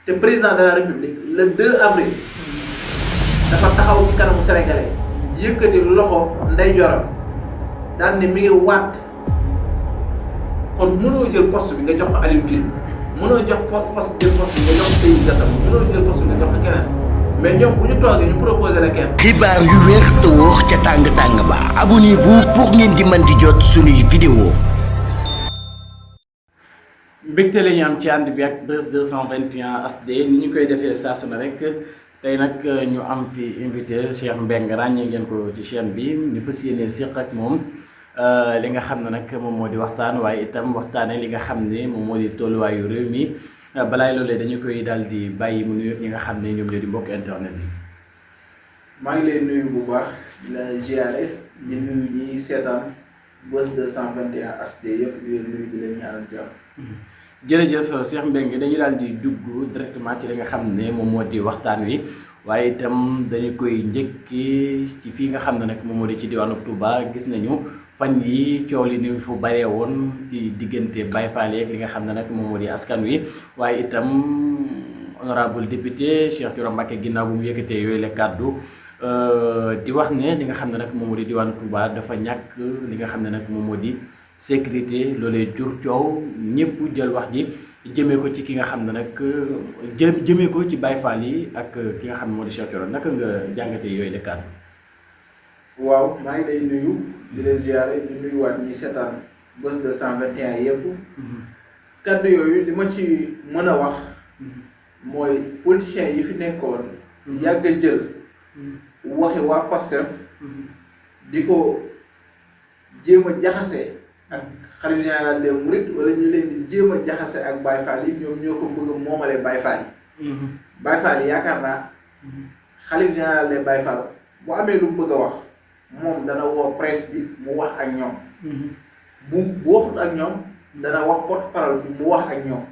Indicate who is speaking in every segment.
Speaker 1: te président de la république le 2 avril dafa taxaw ci kanamu sénégalais yëkkati loxo ndeyjooram daal ne mi ngi waat kon mënoo jël poste bi nga jox ko Alioune Tine mënoo jël poste bi nga jox ko Seydi Gassama mënoo jël poste bi nga jox ko keneen mais ñoom bu ñu toogee ñu proposé la kenn.
Speaker 2: xibaar yu wér te wóor ca tàng ba abonnez-vous pour ngeen di mën di jot suñuy vidéo.
Speaker 3: mbégte la ñu am ci ànd bi ak Buzz 221 HD ni ñu koy defee saa su ne rek tey nag ñu am fi invité Cheikh Mbengue ràññee ngeen ko ci chaîne bi ñu fas yéene séq ak moom li nga xam ne nag moom moo di waxtaan waaye itam waxtaane li nga xam ne moom moo di tolluwaayu réew mi balaay loolee dañu koy daal di bàyyi mu nuyu ñi nga xam ne ñoom ñoo di mbokk internet yi.
Speaker 1: maa ngi lay nuyu bu baax di la ziare di nuyu ñi seetaan Buzz 221 HD yëpp di leen nuyu di leen ñaanal jàmm.
Speaker 3: jërëjëf Cheikh Mbengue dañuy daal di dugg directement ci li nga xam ne moom moo di waxtaan wi waaye itam dañu koy njëkki ci fii nga xam ne nag moom moo di ci diwaanu Touba gis nañu fan yi coow li ni fu baree woon ci diggante Baye Fall yeeg li nga xam ne nag moom moo di askan wi waaye itam honorable député Cheikh Thioro Mbacké ginnaaw bu mu yëkkatee yooyu la kàddu di wax ne li nga xam ne nag moom moo di diwaanu Touba dafa ñàkk li nga xam ne nag moom moo di sécurité loolee jur coow ñëpp jël wax ji jëmee ko ci ki nga xam ne nag jëmee ko ci Baye Fall yi ak ki nga xam ne moo di Cheikh Thioro naka nga jàngatee yooyu la kàddu.
Speaker 1: waaw maa ngi lay nuyu di la ziare di nuyuwaat ñi seetaan Buzz 221 yëpp. kàddu yooyu li ma ci mën a wax mooy politiciens yi fi nekkoon yàgg a jël waxi waa Pastef di ko jéem a jaxase ak xalifa général des mourides wala ñu leen di jéem a jaxase ak Baye Fall yi ñoom ñoo ko bëgg a moomale Baye Fall yi. Baye Fall yi yaakaar naa xalifa général des Baye Fall bu amee lu mu bëgg a wax moom dana woo presse bi mu wax ak ñoom. bu waxut ak ñoom dana wax porte parole bi mu wax ak ñoom.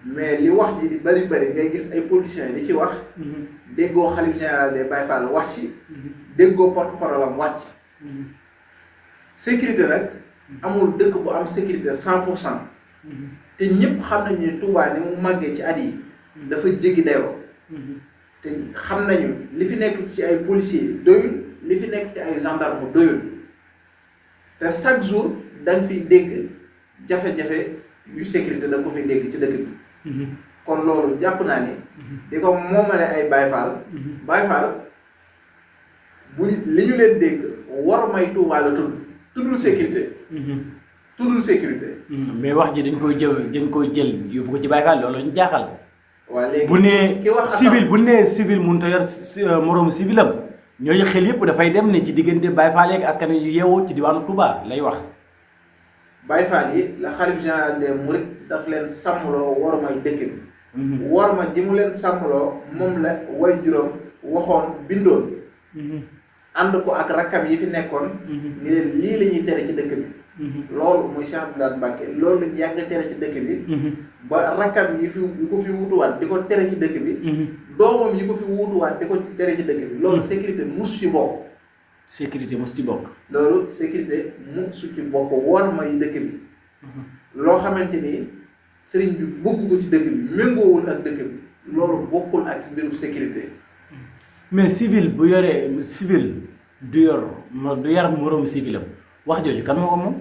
Speaker 1: mais li wax ji di bari ngay gis ay politiciens di ci wax. déggoo xalifa général des Baye Fall wax ci. déggoo porte parole am wax ci. sécurité nag amul dëkk bu am sécurité 100% te ñëpp xam nañu ne Touba ni mu màggee ci at yi dafa jéggi dayoo te xam nañu li fi nekk ci ay policiers doyul li fi nekk ci ay gendarmes doyul te chaque jour da nga fiy dégg jafe-jafe yu sécurité da nga ko fiy dégg ci dëkk bi kon loolu jàpp naa ni di ko moomale ay Baye Fall Baye Fall bu li ñu leen dégg war may Touba la tuddul sécurité. tuddul sécurité.
Speaker 3: mais wax ji dañ koy jël yóbbu ko ci Baye Fall loolu ñu jaaxal.
Speaker 1: waa léegi
Speaker 3: bu nee civil bu nee civil mënut a yor moroomu civilam ñooñu xel yëpp dafay dem ne ci diggante Baye Fall yeeg askan wi yeewoo ci diwaanu Touba lay wax.
Speaker 1: Baye Fall yi la xalif général des mourides daf leen sàmmloo war may dëkk bi. war ma ji mu leen sàmmloo moom la way juróom waxoon bindoon. ànd ko ak rakkam yi fi nekkoon. ni leen lii la ñuy tere ci dëkk bi. loolu muy Cheikh Abdoulaye Mbacké loolu la ñu yàgg tere ci dëkk bi. ba rakkam yi ko fi wutuwaat di ko tere ci dëkk bi. doomam yi ko fi wutuwaat di ko tere ci dëkk bi. loolu sécurité mus ci bokk.
Speaker 3: sécurité mus ci bokk.
Speaker 1: loolu sécurité musu ci bokk war may dëkk bi. loo xamante ni sëriñ bi bëgg ko ci dëkk bi méngoowul ak dëkk bi loolu bokkul ak mbirum sécurité.
Speaker 3: mais civil bu yoree civil du yar moroomu civilam wax jooju kan moo ko moom.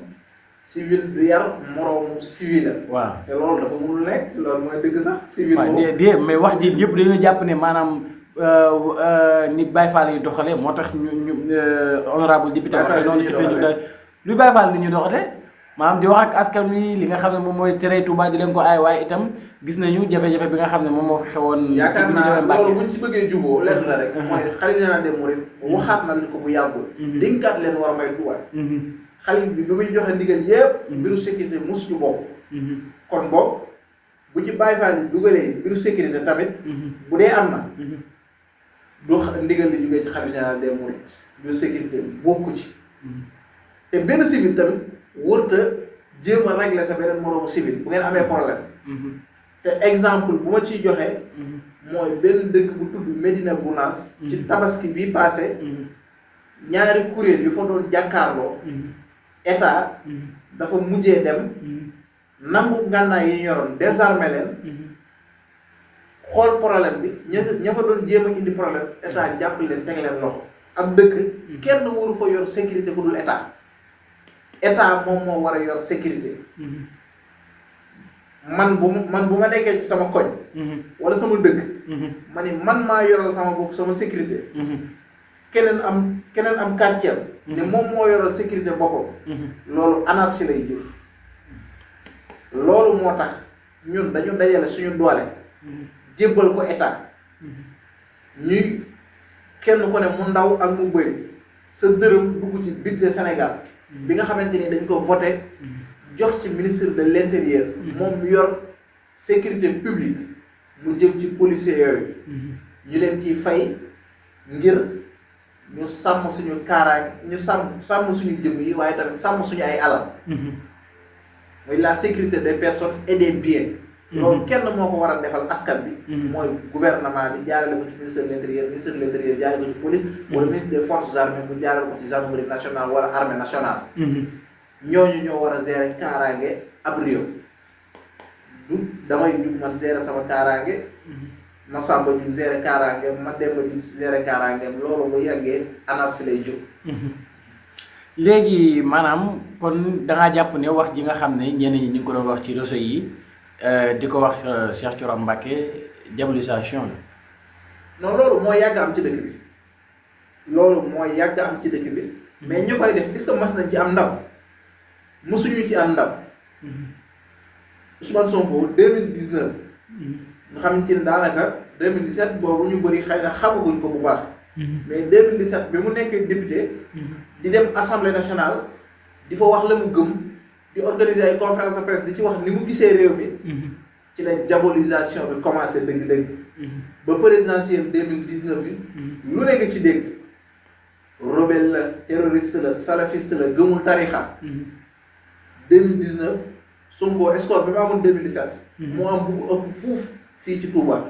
Speaker 1: civil du yar moroomu civilam.
Speaker 3: waaw te
Speaker 1: loolu dafa mënul nekk loolu mooy dëgg sax. civil moom
Speaker 3: mais wax ji yëpp dañoo jàpp ne maanaam ni Baye Fall yi doxalee moo tax ñu honorable député waxee noonu ci penku lu Baye Fall ni ñu doxalee maanaam di wax ak askan wi li nga xam ne moom mooy tere Touba di leen ko aay waaye itam gis nañu jafe-jafe bi nga xam ne moom moo fi xewoon.
Speaker 1: yaakaar naa loolu bu ñu ci bëggee juboo lenn la rek. mooy xalif général des mourides waxaat na ko bu yàggul. dénkaat leen war may Touba. xalif bi muy joxe ndigal yëpp. mbiru sécurité mus ci bokk. kon boog bu ci Baye Fall yi dugalee mbiru sécurité tamit. bu dee am na. du ndigal li jógee ci xalif général des mourides mbiru sécurité bokku ci. te benn civil tamit wërta jéem a régler sa beneen moroomu civil bu ngeen amee problème. te exemple bu ma ciy joxe. mooy benn dëkk bu tudd Medina Gounass. ci tabaski bi passé. ñaari kuréel yu fa doon jàkkaarloo. état dafa mujjee dem. nangu ngànnaay yi ñu yoroon désarmé leen. xool problème bi ña fa doon jéem a indi problème état jàppale leen teg leen loxo. ab dëkk kenn waru fa yor sécurité ku dul état moom moo war a yor sécurité. man bu ma nekkee ci sama koñ. wala sama dëkk. ma ni man maa yoral sama bopp sama sécurité. keneen am quartier. ne moom moo yoral sécurité boppam. loolu anarchie lay jur. loolu moo tax ñun dañu dajale suñu doole. jébbal ko état. ñuy kenn ku ne mu ndaw ak mu bëri sa dërëm dugg ci budget Sénégal. bi nga xamante ni dañ ko voté. jox ci ministre de l'intérieur. moom mu yor sécurité publique mu jëm ci policiers yooyu. ñu leen ciy fay ngir ñu sàmm suñu kaaraange ñu sàmm suñu jëm yi waaye tamit sàmm suñu ay alal. mooy la sécurité des personnes et des biens. loolu kenn moo ko war a defal askan bi. mooy gouvernement bi jaarale ko ci ministre de l'intérieur jaarale ko ci police. wala ministre des forces armées bu jaarale ko ci gendarmerie nationale wala armée nationale. ñooñu ñoo war a gérer kaaraange ab réew. du damay jug man gérer sama kaaraange. ma sàmba jug gérer kaaraange ma demba jug gérer kaaraange loolu bu yàggee anarchie lay jóg.
Speaker 3: léegi maanaam kon da ngaa jàpp ne wax ji nga xam ne ñenn ñi ñu ngi ko doon wax ci réseau yi di ko wax Cheikh Thioro Mbacké diabolisation la.
Speaker 1: non loolu moo yàgg am ci dëkk bi mais ñu koy def est-ce que mas nañ ci am ndam mosuñu ci am ndam. Ousmane Sonko 2019. nga xamante ni daanaka 2017 boobu ñu bëri xëy na xamaguñ ko bu baax. mais 2017 bi mu nekkee député. di dem assemblée nationale di fa wax la mu gëm di organiser ay conférence de presse di ci wax ni mu gisee réew mi. ci la diabolisation bi commencé dëgg-dëgg. ba présidentielle 2019 bi. lu nekk ci dégg. rebelle la terroriste la salafiste la gëmul tarixa. 2019 Sonko score bi mu amoon 2017. moo am bu ko ëpp fuuf fii ci Touba.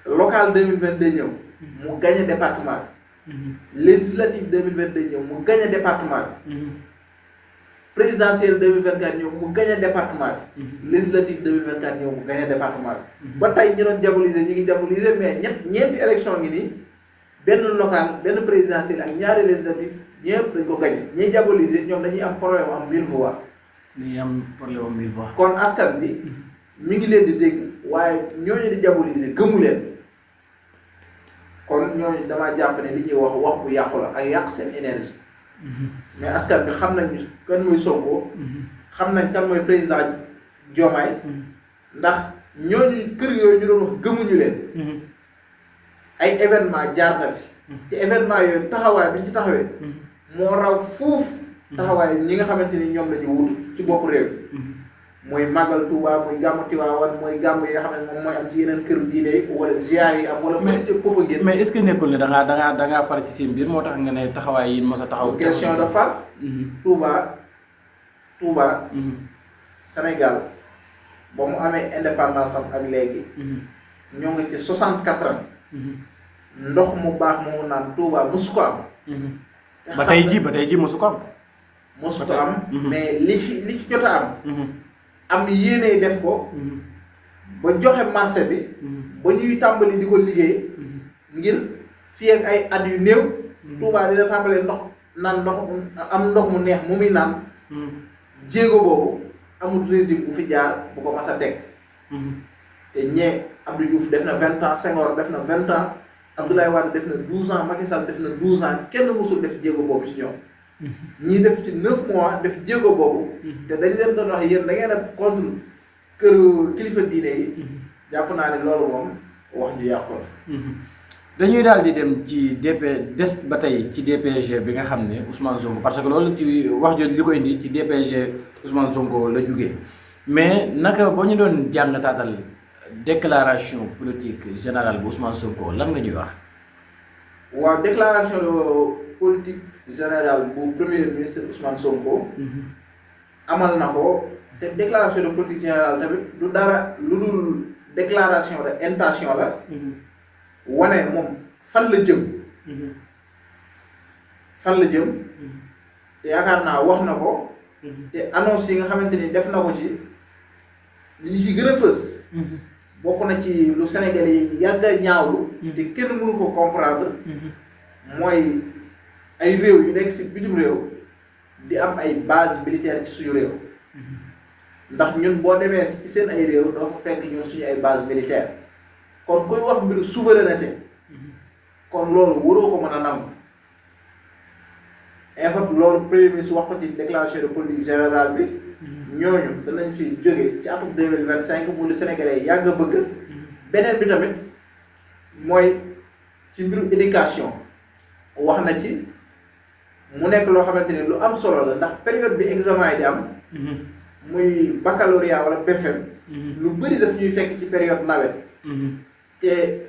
Speaker 1: local 2022 ñëw. mu gagné département bi. législative 2022 ñëw mu gagné département bi. présidentielle 2024 ñëw mu gagné département bi. législative 2024 ñëw mu gagné département bi. ba tey ñu doon diaboliser ñu ngi diaboliser mais ñeenti élection ngi nii benn local benn présidentielle ak ñaari législative ñëpp dañ ko gagné ñiy diaboliser ñoom dañuy am problème am 1000 voix.
Speaker 3: dañuy am problème am 1000 voix.
Speaker 1: kon askan bi mi ngi leen di dégg waaye ñooñu di diaboliser gëmu leen. kon ñooñu damaa jàpp ne li ñuy wax bu yàqu la ak yàq seen énergie. mais askan bi xam nañ kan mooy Sonko. xam nañ kan mooy président Diomaye. ndax ñooñu kër yooyu ñu doon wax gëmuñu leen. ay événement jaar na fi. te événement yooyu taxawaay bi ñu ci taxawee. moo raw fuuf. taxawaay ñi nga xamante ni ñoom la ñu wutu ci bopp réew. mooy màggal Touba muy gàmmu Tiwaawan mooy gàmmu yi nga xam ne moom mooy am ci yeneen kër diine yi wala ziar yi am wala fële ca Popenguine.
Speaker 3: mais est-ce que nekkul ne da ngaa far ci seen biir moo tax nga ne taxawaay yi mos a taxaw.
Speaker 1: question de far. Touba. Sénégal ba mu amee indépendance am ak léegi. ñoo ngi ci 64 ans. ndox mu baax moomu naan Touba mosu ko am.
Speaker 3: ba tey jii mosu ko am.
Speaker 1: mosu ko am. mais li ci jot a am. am yéene def ko. ba joxe marché bi. ba ñuy tàmbali di ko liggéey. ngir fii ak ay at yu néew. Touba dina tàmbalee ndox mu neex mu muy naan. jéego boobu amul régime bu fi jaar bu ko mas a teg. te ñee Abdou Diouf def na 20 ans Senghor def na 20 ans Abdoulaye Wade def na 12 ans Macky Sall def na 12 ans kenn mësul def jéego boobu ci ñoom. ñii def ci 9 mois def jéego boobu. te dañ leen doon wax yéen da ngeen a contre kër kilifa diine yi. jàpp naa ne loolu moom wax ji yàqu la.
Speaker 3: dañuy daal di dem ci des ba tey ci DPG bi nga xam ne Ousmane Sonko parce que loolu ci wax jooju li ko indi ci DPG Ousmane Sonko la jógee mais naka boo ñu doon jàngataatal déclaration politique générale bu Ousmane Sonko lan nga ñuy wax.
Speaker 1: waaw déclaration de politique générale bu premier ministre Ousmane Sonko. amal na ko te déclaration de politique générale tamit du dara lu dul déclaration de intention la. wane moom fan la jëm. te yaakaar naa wax na ko. te annonce yi nga xamante ni def na ko ci li ci gën a fës. bokk na ci lu Sénégalais yi yàgg a ñaawlu te kenn mënu ko comprendre mooy ay réew yu nekk si bitim réew di am ay base militaire ci suñu réew ndax ñun boo demee ci seen ay réew doo fa fekk ñun suñu ay base militaire kon kuy wax mbiru souveraineté kon loolu waroo ko mën a nangu en fait loolu premier ministre wax ko ci déclaration de politique générale bi ñooñu danañ fi jóge ci atum 2025 mu lu Sénégalais yàgg a bëgg beneen bi tamit mooy ci mbiru éducation wax na ci mu nekk loo xamante ni lu am solo la ndax période bi examen yi di am muy baccalauréat wala BFEM lu bëri daf ñuy fekk ci période nawet te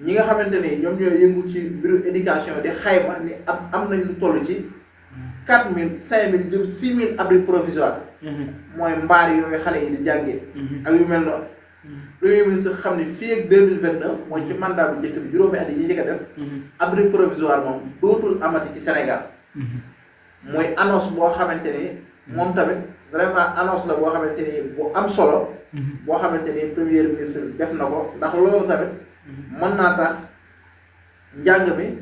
Speaker 1: ñi nga xamante ni ñoom ñoo yëngu ci mbiru éducation di xayma ni am nañ lu toll ci 4000 5000 jëm 6000 abris provisoires mooy mbaar yooyu xale yi di jàngee ak yu mel noonu premier ministre xam ni fii ak 2029 mooy ci mandat bu njëkk bi juróomi at yi ñu njëkk a def abri provisoire moom dootul amati ci Sénégal mooy annonce boo xamante ni moom tamit vraiment annonce la boo xamante ni bu am solo boo xamante ni premier ministre def na ko ndax loolu tamit mën naa tax njàng mi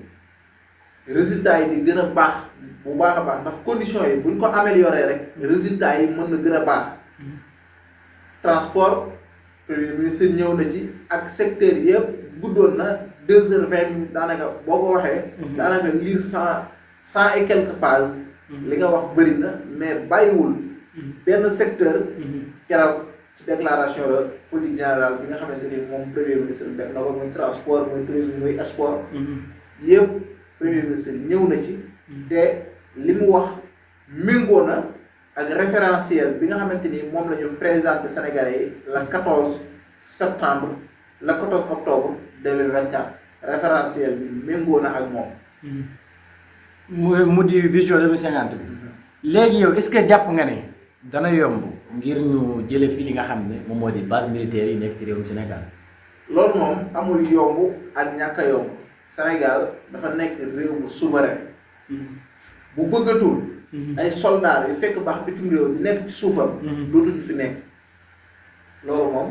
Speaker 1: résultat yi di gën a baax bu baax a baax ndax conditions yi buñ ko amélioré rek résultat yi mën na gën a baax transport premier ministre ñëw na ci ak secteur yëpp guddoon na 2h20 daanaka boo ko waxee daanaka lire cent et quelques pages li nga wax bëri na mais bàyyiwul benn secteur keroog ci déclaration de politique générale bi nga xamante ni moom premier ministre def na ko muy transport muy tourisme muy sport yëpp premier ministre ñëw na ci te li mu wax méngoo na ak référentiel bi nga xamante ni moom la ñu présenté Sénégalais yi le 14 septembre le 14 octobre 2024 référentiel bi méngoo na ak moom.
Speaker 3: mu di vision 2050 bi. léegi yow est-ce que jàpp nga ne dana yomb ngir ñu jële fi li nga xam ne moom moo di base militaire yi nekk ci réewum Sénégal.
Speaker 1: loolu moom amul yomb ak ñàkk a yomb Sénégal dafa nekk réew bu souverain bu bëggatul ay soldats yu fekk baax bitim réew di nekk ci suufam dootuñu fi nekk loolu moom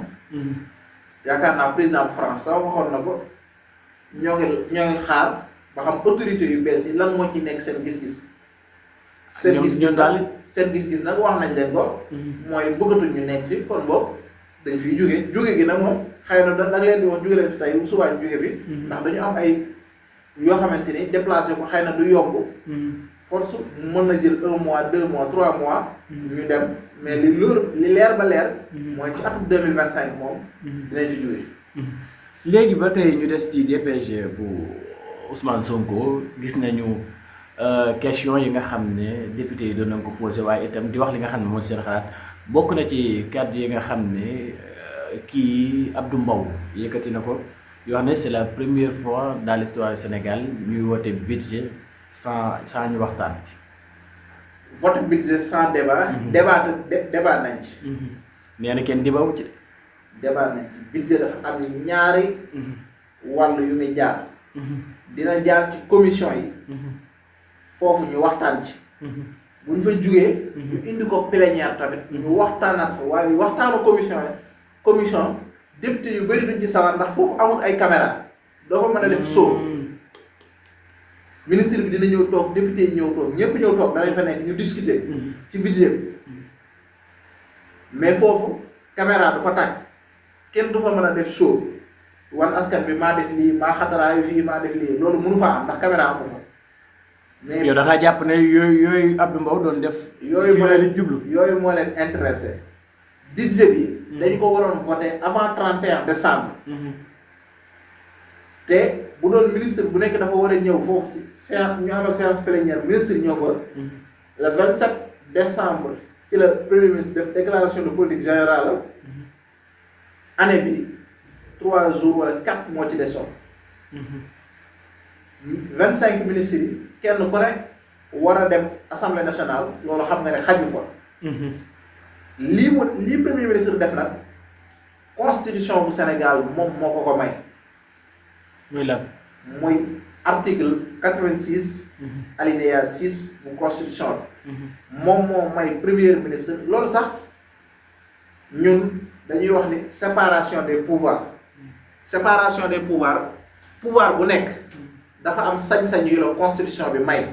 Speaker 1: yaakaar naa président France sax waxoon na ko ñoo ngi xaar ba xam autorité yu bees yi lan moo ci nekk seen gis-gis seen gis-gis nag wax nañ leen ko mooy bëggatuñ ñu nekk fi kon boog dañ fiy jóge gi nag moom xëy na da nga leen di wax jóge leen fi tey subaa ñu jóge fi ndax dañu am ay yoo xamante ni déplacé ko xëy na du yomb force mën na jël 1 mois 2 mois 3 mois ñu dem mais li leer ba leer mooy ci atum 2025 moom dinañ fi jóge
Speaker 3: léegi ba tey ñu des ci DPG bu Ousmane Sonko gis nañu question yi nga xam ne député yi doon nañ ko posé waaye itam di wax li nga xam ne mooy seen xalaat bokk na ci kàddu yi nga xam ne kii Abdou Mbow yëkkati na ko yoo xam ne c'est la première fois dans l'histoire du Sénégal ñuy woote budget sans ñu waxtaan ci.
Speaker 1: vote budget sans débat. débat nañ ci.
Speaker 3: nee na kenn débat wu ci de.
Speaker 1: débat nañ ci budget dafa am ñaari wàll yu muy jaar. dina jaar ci commission yi. foofu ñu waxtaan ci. bu ñu fa jugee. ñu indi ko plénière tamit. ñu waxtaanaat fa waaye waxtaanu commission député yu bëri duñ ci sawar ndax foofu amul ay caméra doo fa mën a def show. ministre bi dina ñëw toog député yi ñëw toog ñëpp ñëw toog danañ fa nekk ñu discuter. ci budget bi mais foofu caméra du fa tàkk kenn du fa mën a def show wan askan bi maa def lii maa xataraayu fii maa def lii loolu mënu faa am ndax caméra amu fa. mais
Speaker 3: yow da ngaa jàpp ne yooyu Abdou Mbow doon def.
Speaker 1: yooyu moo leen intéressé budget bi. dañu ko waroon voter avant 31 décembre. te bu doon ministre bu nekk dafa war a ñëw foofu ci séance ñu amal séance plénière ministre ñëw fa. le 27 décembre ci la premier ministre def déclaration de politique générale. année bi 3 jours wala 4 moo ci desoon. 25 ministres yi kenn ku ne war a dem assemblée nationale loolu xam nga ne xaju fa. lii premier ministre def nag constitution bu Sénégal moom moo ko may.
Speaker 3: muy lan
Speaker 1: muy article 86. alinéa 6 bu constitution bi. moom moo may premier ministre loolu sax ñun dañuy wax ni séparation des pouvoirs pouvoir bu nekk dafa am sañ-sañ yu la constitution bi may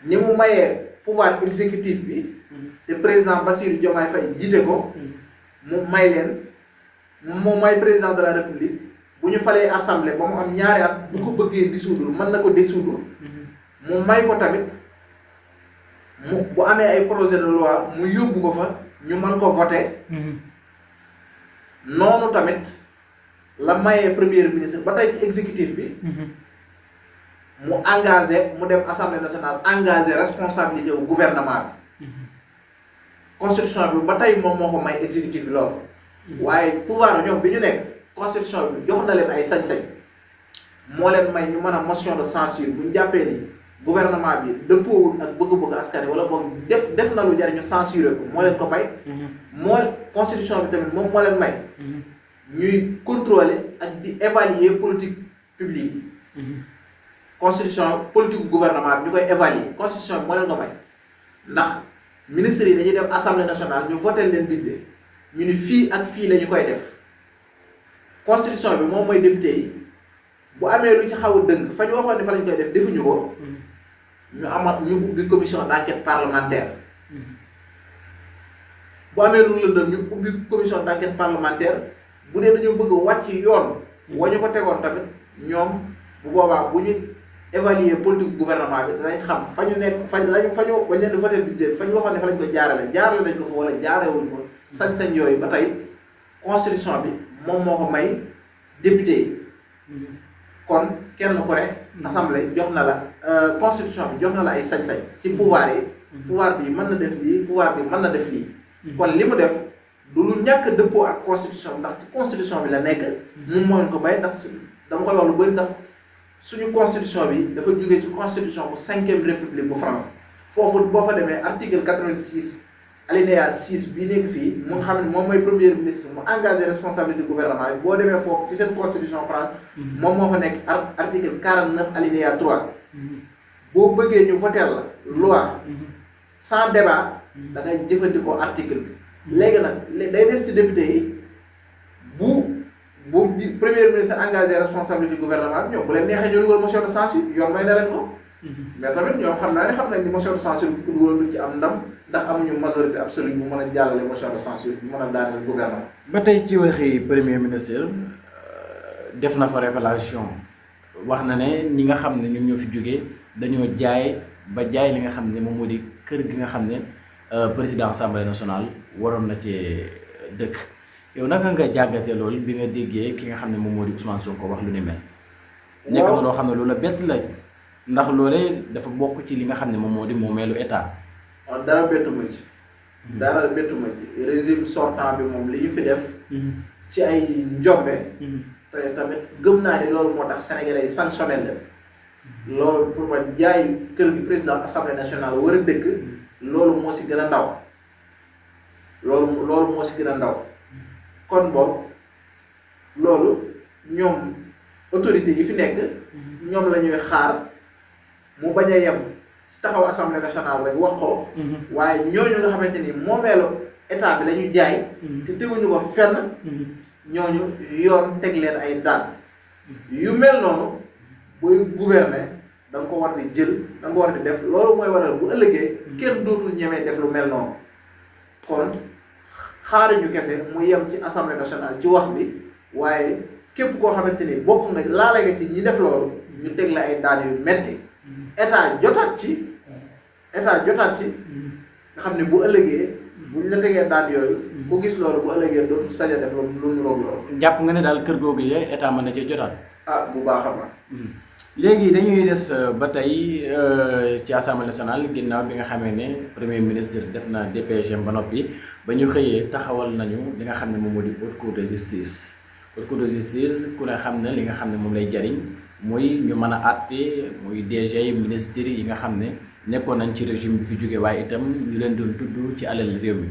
Speaker 1: ni mu mayee pouvoir exécutif bi te président Bassirou Diomaye Faye jiite ko mu may président de la république bu ñu falee assemblée ba mu am ñaari at bu ko bëggee dissoudre mën na ko dissoudre mu may ko tamit mu bu amee ay projet de loi mu yóbbu ko fa ñu mën ko voter noonu tamit la mayee premier ministre ba tey ci exécutif bi mu engagé mu dem assemblée nationale engagé responsabilité wu gouvernement bi constitution bi ba tey moom moo ko may exécutif bi loolu waaye pouvoir ñoom bi ñu nekk constitution bi jox na leen ay sañ-sañ moo leen may ñu mën a motion de censure bu ñu jàppee ni gouvernement bi dëppoowul ak bëgg-bëgg askan wi wala boog def na lu jar ñu censurer ko moo leen ko may moo constitution bi tamit moom moo leen may ñuy contrôler ak di évaluer politique publique yi constitution politique gouvernement bi ñu koy évaluer constitution bi moo leen ko may ndax ministres yi dañuy dem assemblée nationale ñu voté leen budget ñu ni fii ak fii la ñu koy def constitution bi moom mooy député yi bu amee lu ci xaw a dëng fa ñu waxoon ne fa lañ koy def defuñu ko ñu ubbi commission d'enquête parlementaire bu amee lu lëndëm ñu ubbi commission d'enquête parlementaire bu dee dañoo bëgg wàcc yoon wañu ko tegoon tamit ñoom bu boobaa bu ñu évaluer politique gouvernement bi danañ xam fa ñu nekk fa ñu bañ leen di voté budget fa ñu waxoon ne fa lañ ko jaarale nañ ko fa wala jaarewuñ ko sañ-sañ yooyu ba tey constitution bi moom moo ko may député yi kon kenn ku ne assemblée jox na la constitution bi jox na la ay sañ-sañ ci pouvoir yi pouvoir bi mën na def lii pouvoir bi mën na def lii kon li mu def du lu ñàkk dëppoo ak constitution bi ndax ci constitution bi la nekk moom moo leen ko bay ndax dama koy wax lu bëri ndax suñu constitution bi dafa jógee ci constitution bu 5e république bu France foofu boo fa demee article 86 alinéa 6 bii nekk fii mu nga xam ne moom mooy premier ministre mu engagé responsabilité gouvernement bi boo demee foofu ci seen constitution France moom moo fa nekk article 49 alinéa 3 boo bëggee ñu voter la loi sans débat da ngay jëfandikoo article bi léegi nag day des ci député yi bu premier ministre engagé responsabilité gouvernement bi ñoom bu leen neexee ñu dugal motion de censure yoon may na leen ko mais tamit ñoom xam nañ ni motion de censure bu ko dugal du ci am ndam ndax amuñu majorité absolue bu mën a jàllale motion de censure bu mën a daaneel gouvernement.
Speaker 3: ba tey ci waxi premier ministre def na fa révélation wax na ne ñi nga xam ne ñoom ñoo fi jógee dañoo jaay li nga xam ne moom moo di kër gi nga xam ne président assemblée nationale waroon na ci dëkk yow naka nga jàngatee loolu bi nga déggee ki nga xam ne moom moo di Ousmane Sonko wax lu ni mel. nekk na loo xam ne loolu la bett la ndax loolee dafa bokk ci li nga xam ne moom moo di moomeelu état.
Speaker 1: waaw dara bettu ma ci régime sortant bi moom li ñu fi def ci ay njombe te tamit gëm naa ni loolu moo tax sénégalais yi sanctionné leen loolu pour ma jaay kër gi président assemblée nationale war a dëkk loolu moo si gën a ndaw loolu moo si gën a ndaw kon boobu loolu ñoom autorité yi fi nekk ñoom la ñuy xaar mu bañ a yem ci taxaw assemblée nationale rek wax ko waaye ñooñu nga xamante ni moomeelu état bi la ñu jaay te teguñu ko fenn ñooñu yoon teg leen ay daan yu mel noonu booy gouverner da nga ko war di jël da nga ko war di def loolu mooy waral bu ëllëgee kenn dootul ñemee def lu mel noonu kon xaaruñu kese mu yem ci assemblée nationale ci wax bi waaye képp koo xamante ni bokk nga laale nga ci ñi def loolu ñu teg la ay daan yu metti état jotaat ci nga xam ne bu ëllëgee buñ la tegee daan yooyu ku gis loolu bu ëllëgee dootul sañ a def lu ñu roog loolu.
Speaker 3: jàpp nga ne daal kër googu yee état mën na cee jotaat.
Speaker 1: bu baax a baax.
Speaker 3: léegi dañuy des ba tey ci assemblée nationale ginnaaw bi nga xamee ne premier ministre def na DPG ba noppi ba ñu xëyee taxawal nañu li nga xam ne moom moo di haute cour de justice ku ne xam ne li nga xam ne moom lay jariñ muy ñu mën a àtte muy DG ministre yi nga xam ne nekkoon nañ ci régime bi fi jóge waaye itam ñu leen doon tudd ci alal réew mi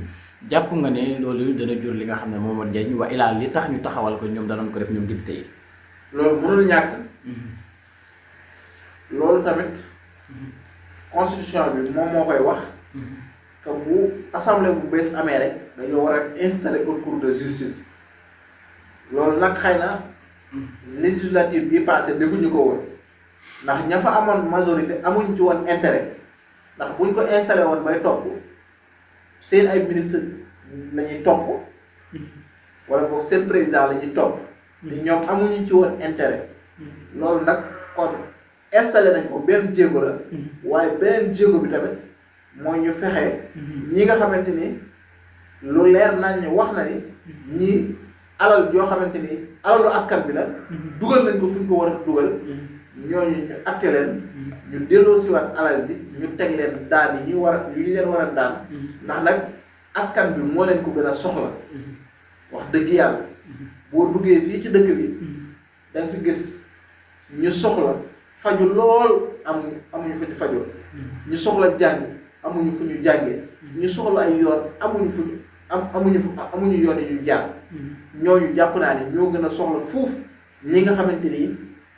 Speaker 3: jàpp nga ne loolu dana jur li nga xam ne moom moo njariñ wa ilaa li tax ñu taxawal ko ñoom danañ ko def ñoom député yi.
Speaker 1: loolu mënul ñàkk. loolu tamit constitution bi moom moo koy wax que bu assemblée bu bees amee rek dañoo war a installer haute cour de justice loolu nag xëy na législative bi passé defuñu ko woon ndax ña fa amoon majorité amuñ ci woon intérêt ndax buñ ko installé woon bay topp seen ay ministre la ñuy topp wala boog seen président la ñuy topp te ñoom amuñu ci woon intérêt loolu nag kon installé nañ ko benn jéego la waaye beneen jéego bi tamit mooy ñu fexe ñi nga xamante ni lu leer nañ ni wax na ni ñii alal joo xamante ni alalu askan bi la dugal nañ ko fu ñu ko war a dugal ñooñu ñu atte leen ñu delloo si waat alal ji ñu teg leen daan yi ñu leen war a daan ndax nag askan bi moo leen ko gën a soxla wax dëgg yàlla boo duggee fii ci dëkk bi da nga fi gis ñu soxla faju lool amuñu fu ñu fajoo ñu soxla jàng amuñu fu ñu jàngee ñu soxla ay yoon amuñu yoon yu jaar ñooñu jàpp naa ni ñoo gën a soxla fuuf ñi nga xamante ni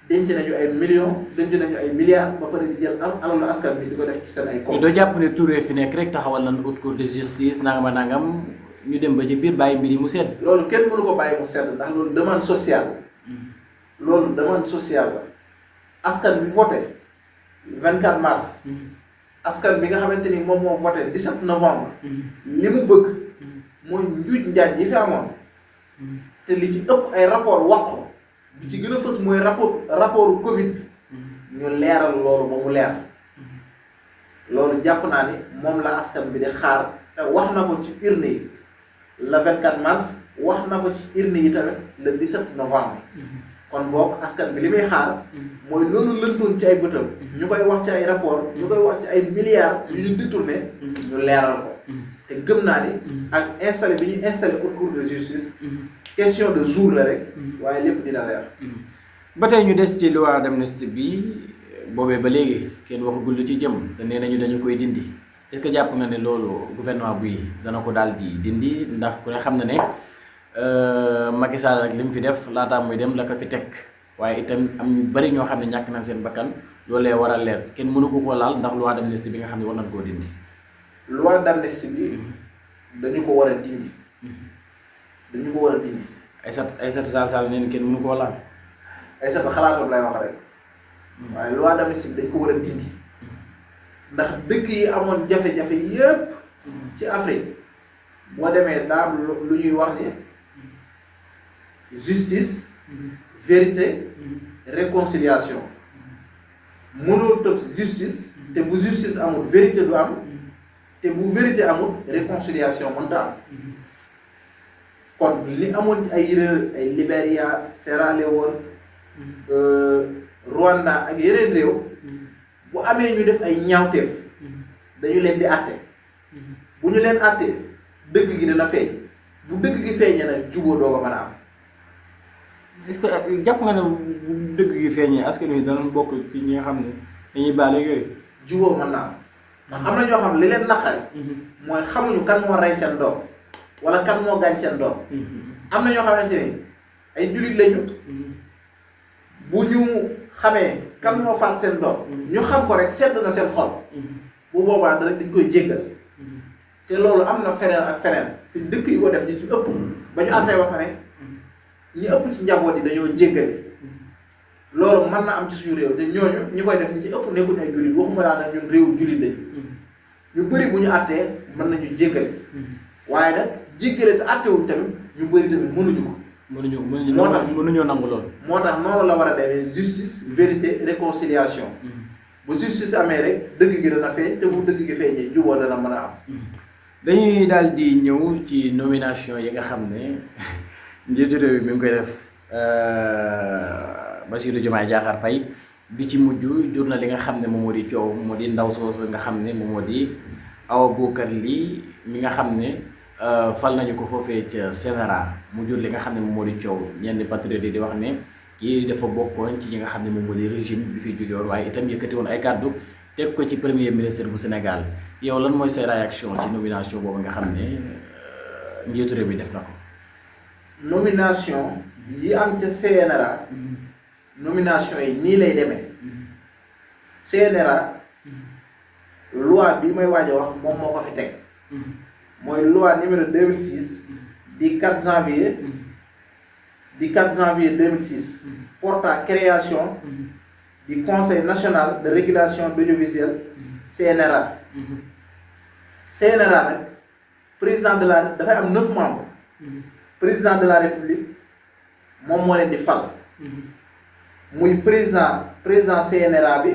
Speaker 1: denc nañu ay millions denc nañu ay milliards ba pare di jël alalu askan bi di ko def ci seen ay compte.
Speaker 3: doo jàpp ne Touré fi nekk rek taxawal nañ haute cour de justice nangam ñu dem ba ci biir bàyyi mbir yi mu sedd.
Speaker 1: loolu kenn mënu ko bàyyi mu sedd ndax loolu demande sociale loolu demande sociale la askan bi voté 24 mars. askan bi nga xamante ni moom moo voté 17 novembre. li mu bëgg mooy njuuj njaaj yi fi amoon. te li ci ëpp ay rapport wax ko bi ci gën a fës mooy rapport Covid bi ñu leeral loolu ba mu leer loolu jàpp naa ni moom la askan bi di xaar te wax na ko ci urne yi le 24 mars wax na ko ci urne yi tamit le 17 novembre kon boog askan bi li muy xaar mooy loolu lëntoon ci ay bëtam ñu koy wax ci ay rapport ñu koy wax ci ay milliards yu ñu détourné ñu leeral ko te gëm naa ni ak installé bi ñu installé haute cour de justice question de jour la rek waaye lépp dina leer.
Speaker 3: ba tey ñu des ci loi d'amnistie bi boobee ba léegi kenn waxagul lu ci jëm te nee nañu dañu koy dindi est-ce que jàpp nga ne loolu gouvernement bi dana ko daal di dindi ndax ku ne xam na ne Macky Sall ak li mu fi def laataa muy dem la ko fi teg waaye itam am ñu bari ñoo xam ne ñàkk nañ seen bakkan loolee war a leer kenn mënu ko laal ndax loi d'amnistie bi nga xam ne war nañ koo dindi.
Speaker 1: loi d'amnistie bi dañu ko war a dindi. dañu ko war a dindi.
Speaker 3: Aïssata Tall Sall nee na kenn mënu koo laal.
Speaker 1: Aïssata xalaatam lay wax rek. waaye loi d'amnistie bi dañ ko war a dindi. ndax dëkk yi amoon jafe-jafe yépp ci Afrique boo demee daam lu ñuy wax ni justice vérité réconciliation mënoo tëb justice te bu justice amul vérité du am te bu vérité amul réconciliation mënta am kon li amoon ci ay réew ay Libéria Sierra Leone Rwanda ak yeneen réew bu amee ñu def ay ñaawteef dañu leen di àtte bu ñu leen àttee dëgg gi dina feeñ bu dëgg gi feeñee nag juboo doo ko mën a am.
Speaker 3: est-ce que jàpp nga ne bu dëgg gi feeñee askan wi danañ bokk ci ñi nga xam ne dañuy baale yooyu.
Speaker 1: juboo mën naa am ndax am na ñoo xam li leen naqari mooy xamuñu kan moo rey seen doom wala kan moo gaañ seen doom. am na ñoo xamante ni ay jullit lañu bu ñu xamee kan moo faat seen doom ñu xam ko rek sedd na seen xol bu boobaa dañ koy jéggal te loolu am na feneen ak feneen te dëkk yi ko def ñu ci ëpp ba ñu àttee ba pare ñi ëpp ci njaboot yi dañoo jéggale loolu mën na am ci suñu réew te ñooñu ñi koy def ñi ci ëpp nekkuñu ay jullit waxuma laa nag ñun réewu jullit lañ ñu bëri bu ñu àttee mën nañu jéggale waaye nag jéggale te àttewuñ tamit ñu bëri tamit mënuñu ko. mënuñoo nangu loolu. moo tax noonu la war a demee justice vérité réconciliation bu justice amee rek dëgg gi dana feeñ te bu dëgg gi feeñee juboo dana mën a am.
Speaker 3: dañuy daal di ñëw ci nomination yi nga xam ne njiitu réew mi ngi koy def Bassirou Diomaye Diakhar Faye bi ci mujj jur na li nga xam ne moom moo di coow moo di ndaw soosu nga xam ne moom moo di Awa Boubacar Ly mi nga xam ne fal nañu ko foofee ca Sénégal mu jur li nga xam ne moom moo di coow ñenn patriotes yi di wax ne kii dafa bokkoon ci ñi nga xam ne moom moo di régime bi fi jóge woon waaye itam yëkkati woon ay kàddu teg ko ci premier ministre bu Sénégal yow lan mooy sa réaction ci nomination boobu nga xam ne njiitu réew mi def na ko.
Speaker 1: nomination yi am ca CNRA nomination yi nii lay demee CNRA loi bi may waaj a wax moom moo ko fi teg mooy loi numéro 2006 du 4 janvier 2006 portant création du Conseil national de régulation d'audiovisuel CNRA. CNRA nag président de la dafay am 9 membres. président de la République moom moo leen di fal. muy président CNRA bi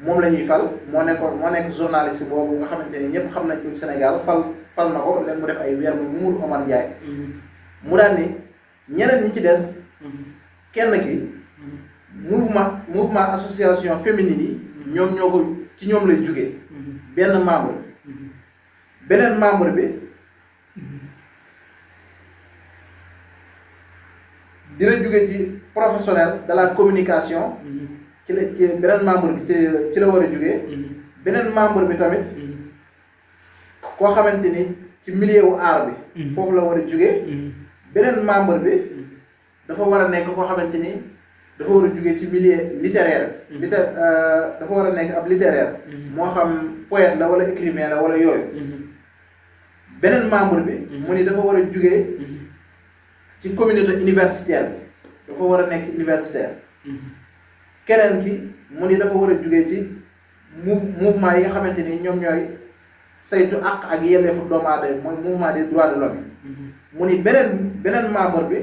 Speaker 1: moom la ñuy fal moo nekk journaliste boobu nga xamante ni ñëpp xam nañ ko Sénégal fal na ko léegi mu def ay weer mu Mamadou Oumar Ndiaye. mu daal ni ñeneen ñi ci des. kenn ki mouvement association féminine yi ñoom ñoo ko ci ñoom lay jóge benn membre beneen membre bi dina jóge ci professionnel de la communication ci beneen membre bi ci la war a jóge beneen membre bi tamit koo xamante ni ci milieu wu art bi foofu la war a jóge beneen membre bi dafa war a nekk koo xamante ni dafa war a jóge ci milieu littéraire dafa war a nekk ab littéraire moo xam poète la wala écrivain la wala yooyu beneen membre bi mu ni dafa war a jóge ci communauté universitaire bi dafa war a nekk universitaire keneen ki mu ni dafa war a jóge ci mouvement yi nga xamante ni ñoom ñooy saytu àq ak yelleefu doomu aadama mooy mouvement des droits de l'homme mu ni beneen membre bi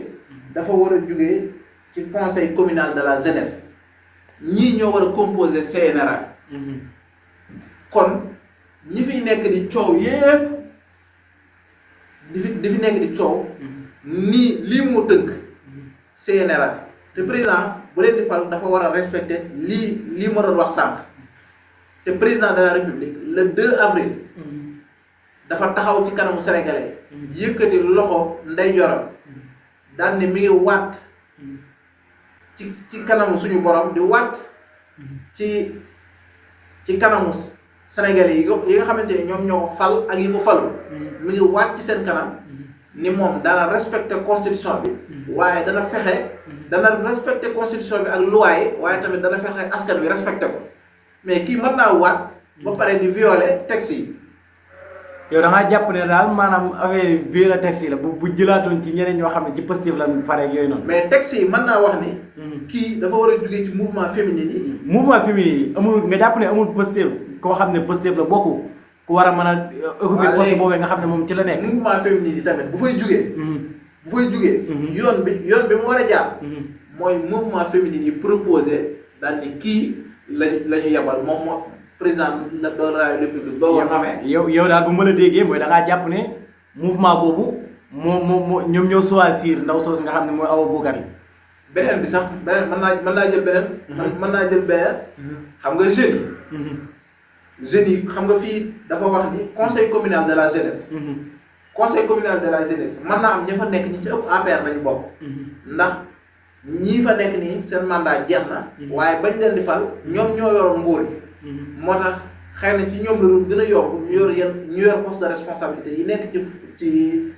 Speaker 1: dafa war a jóge ci conseil communal de la jeunesse ñii ñoo war a composer CNRA. kon ñi fiy nekk di coow yépp di fi nekk di coow nii lii moo tënk CNRA te président bu leen di fal dafa war a respecter lii ma doon wax sànq te président de la république le 2 avril dafa taxaw ci kanamu sénégalais yëkkati loxo ndeyjooram daal ni mi ngi waat ci kanamu suñu borom di waat ci kanamu sénégalais yi nga xamante ni ñoom ñoo fal ak yi ko falu mi ngi waat ci seen kanam ni moom dana respecter constitution bi waaye dana respecter constitution bi ak loi yi waaye tamit dana fexe askan wi respecter ko mais kii mën naa waat ba pare di violer texte yi.
Speaker 3: yow da ngaa jàpp ne daal maanaam affaire violer texte yi la bu jëlaatoon ci ñeneen ñoo xam ne ci Pastef la pare ak yooyu noonu. mais
Speaker 1: texte yi mën naa wax ni. kii dafa war a jógee ci mouvement féminin yi.
Speaker 3: mouvement féminin yi amul nga jàpp ne amul Pastef koo xam ne Pastef la bokk ku war a mën a. occuper poste boobee nga xam ne moom ci la nekk.
Speaker 1: mouvement féminin yi tamit bu fay jógee. yoon bi mu war a jaar. mooy mouvement féminin yi proposé daal ni kii la ñu yebal moom moo. président de la république doo ko nommé.
Speaker 3: yow daal bu ma la déggee mooy da ngaa jàpp ne mouvement boobu moo ñoom ñoo choisir ndaw soos nga xam ne mooy Awa Bougane.
Speaker 1: beneen bi sax beneen mën naa jël beneen. mën naa jël beneen. xam nga jeunes yi. jeunes yi xam nga fii dafa wax ni conseil communal de la jeunesse. conseil communal de la jeunesse mën naa am ña fa nekk ñi ci ëpp APR lañu bokk. ndax ñii fa nekk nii seen mandat jeex na. waaye bañ leen di fal ñoom ñoo yoroon nguur gi. moo tax xëy na ci ñoom la doon gën a yomb ñu yor poste de responsabilité yi nekk ci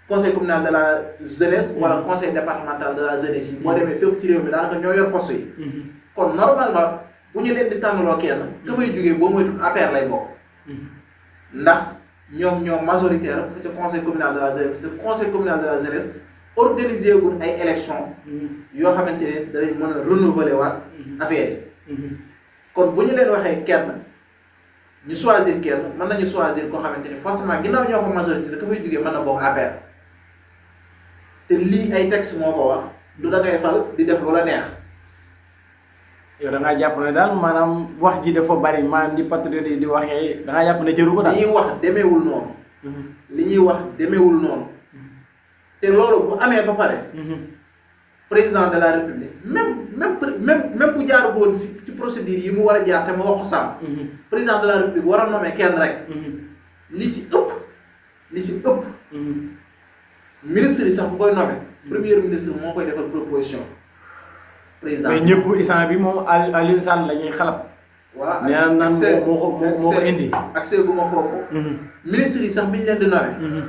Speaker 1: conseil communal de la jeunesse wala conseil départemental de la jeunesse yi boo demee fépp ci réew mi daanaka ñoo yor poste yi. kon normalement bu ñu leen di tànnaloo kenn ka fay jógee boo moytuwul APR lay bokk. ndax ñoom ñoo majoritaire ci conseil communal de la jeunesse te conseil communal de la jeunesse organisé gul ay élections yoo xamante ne danañ mën a renouveler waat affaire yi. kon bu ñu leen waxee kenn ñu choisir kenn mën nañu choisir koo xamante ni forcément ginnaaw ñoo ko majorité da ka fay jógee mën na bokk APR te lii ay texte moo ko wax du da ngay fal di def loola neex.
Speaker 3: yow da ngaa jàpp ne daal maanaam wax ji dafa bari maanaam ni patriote yi di waxee da ngaa jàpp ne jëru ko daal.
Speaker 1: li ñuy wax demeewul noonu. li ñuy wax demeewul noonu te loolu bu amee ba pare. président de la république même bu jaaru woon ci procédure yi mu war a jaar te ma wax ko sàmm. président de la république war a nommer kenn rek. li ci ëpp. ministre yi sax bu koy nommer. premier ministre moo koy defal proposition. président
Speaker 3: mais ñëpp instant bi moom Aliou Sall la ñuy xalab.
Speaker 1: waaw
Speaker 3: ak moo ko indi.
Speaker 1: accès gu ma foofu. ministre yi sax bi ñu leen di nommer.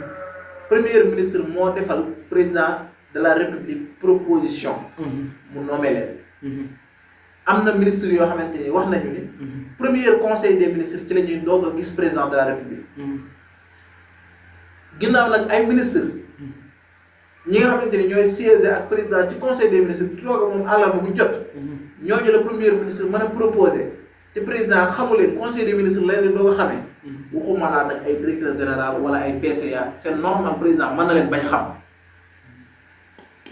Speaker 1: premier ministre moo defal président de la république proposition. mu nommé leen. am na ministre yoo xamante ni wax nañu ni. premier conseil des ministres ci la ñuy doog a gis président de la république. ginnaaw nag ay ministre ñi nga xamante ni ñooy siéger ak président ci conseil des ministres toog moom àllarba bu jot ñooñu la premier ministre mën a proposé te président xamuleen conseil des ministres leen di doog a xamee waxuma laa nag ay directeur général wala ay PCA c'est normal président mën na leen bañ xam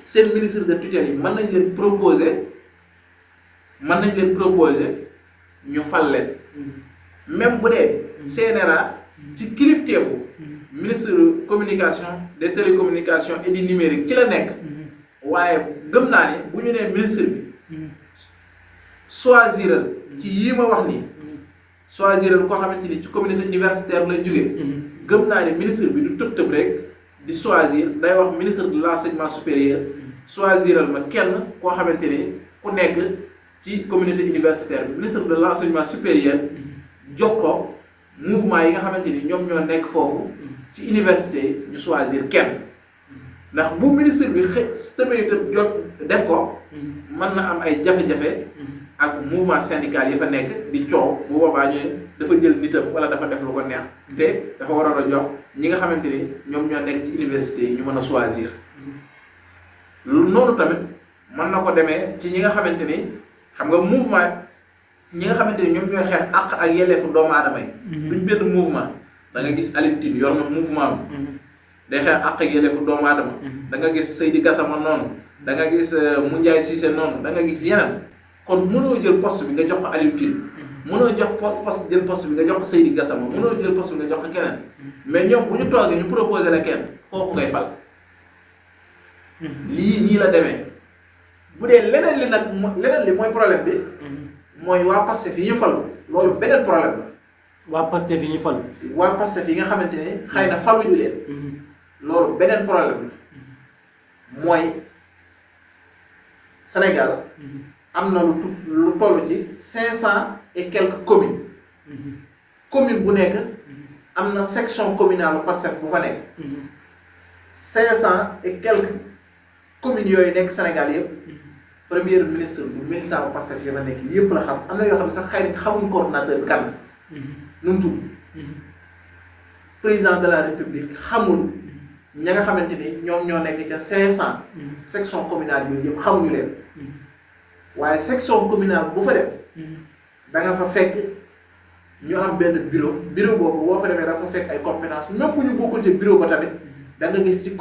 Speaker 1: seen ministre de tutelle yi mën nañ leen proposer ñu fal leen même bu dee CNRA ci kilifteefu ministre communication des télécommunications et du numérique ci la nekk waaye gëm naa ni bu ñu nee ministre bi choisiral ci yii ma wax nii choisiral koo xamante ni ci communauté universitaire lay jógee gëm naa ni ministre bi du tëb rek di choisir day wax ministre de l'enseignement supérieur choisiral ma kenn koo xamante ni ku nekk ci communauté universitaire bi ministre de l'enseignement supérieur jox ko mouvement yi nga xamante ni ñoom ñoo nekk foofu ci université yi ñu choisir kenn ndax bu ministre bi tëbee tëb jot def ko mën na am ay jafe-jafe ak mouvement syndical yi fa nekk di coow bu boobaa ñu dafa jël nitam wala dafa def lu ko neex te dafa waroon a jox ñi nga xamante ni ñoom ñoo nekk ci université yi ñu mën a choisir noonu tamit mën na ko demee ci ñi nga xamante ni xam nga mouvement ñi nga xamante ni ñoom ñooy xeex àq ak yelleefu doomu aadama yi duñ benn mouvement da nga gis Alioune Tine yor na mouvement bi day xeex àq ak yelleefu doomu aadama da nga gis Seydi Gassama noonu da nga gis Moundiaye Cissé noonu da nga gis yeneen kon mënoo jël poste bi nga jox ko Alioune Tine mënoo jël poste bi nga jox ko Seydi Gassama mënoo jël poste bi nga jox ko keneen mais ñoom bu ñu toogee ñu proposé la kenn kooku ngay fal lii nii la demee bu dee leneen li nag leneen li mooy problème bi mooy waa Pastef yi ñu fal loolu beneen problème la.
Speaker 3: waa Pastef yi ñu fal.
Speaker 1: waa Pastef yi nga xamante ne xëy na faluñu leen. loolu beneen problème la mooy Sénégal am na lu toll ci 500 et quelques communes. commune bu nekk am na section communale Pastef bu fa nekk. 500 et quelques communes yooyu nekk Sénégal yëpp. premier ministre bu militant bu Pastef yi ma nekk yëpp la xam am na yoo xam ne sax xëy na xamuñ coordonnateur bi kan nu mu tudd président de la république xamul ña nga xamante ni ñoom ñoo nekk ca 500 section communale yooyu yëpp xamuñu leen waaye section communale bu fa dem da nga fa fekk ñu am benn bureau boobu boo fa demee da nga fa fekk ay compétence même bu ñu bokkul ci bureau ba tamit da nga gis ci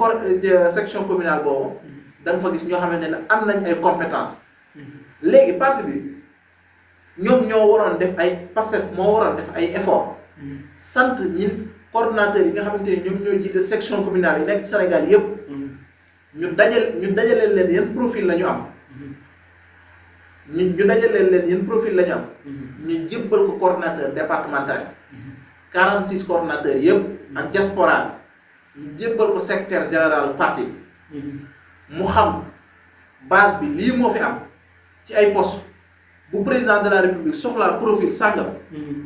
Speaker 1: section communale boobu da nga fa gis ñoo xamante ne am nañ ay compétences léegi parti bi ñoom ñoo waroon def ay Pastef moo waroon def ay effort sant ñi coordonnateurs yi nga xamante ne ñoom ñoo jiite section communale yi nekk Sénégal yëpp ñu dajale leen yan profil la ñu am ñu dajale leen yan profil la ñu am ñu jébbal ko coordonnateur départemental 46 coordonnateurs yëpp ak diaspora ñu jébbal ko secrétaire général parti bi mu xam base bi lii moo fi am ci ay poste bu président de la république soxlaa profil sàngam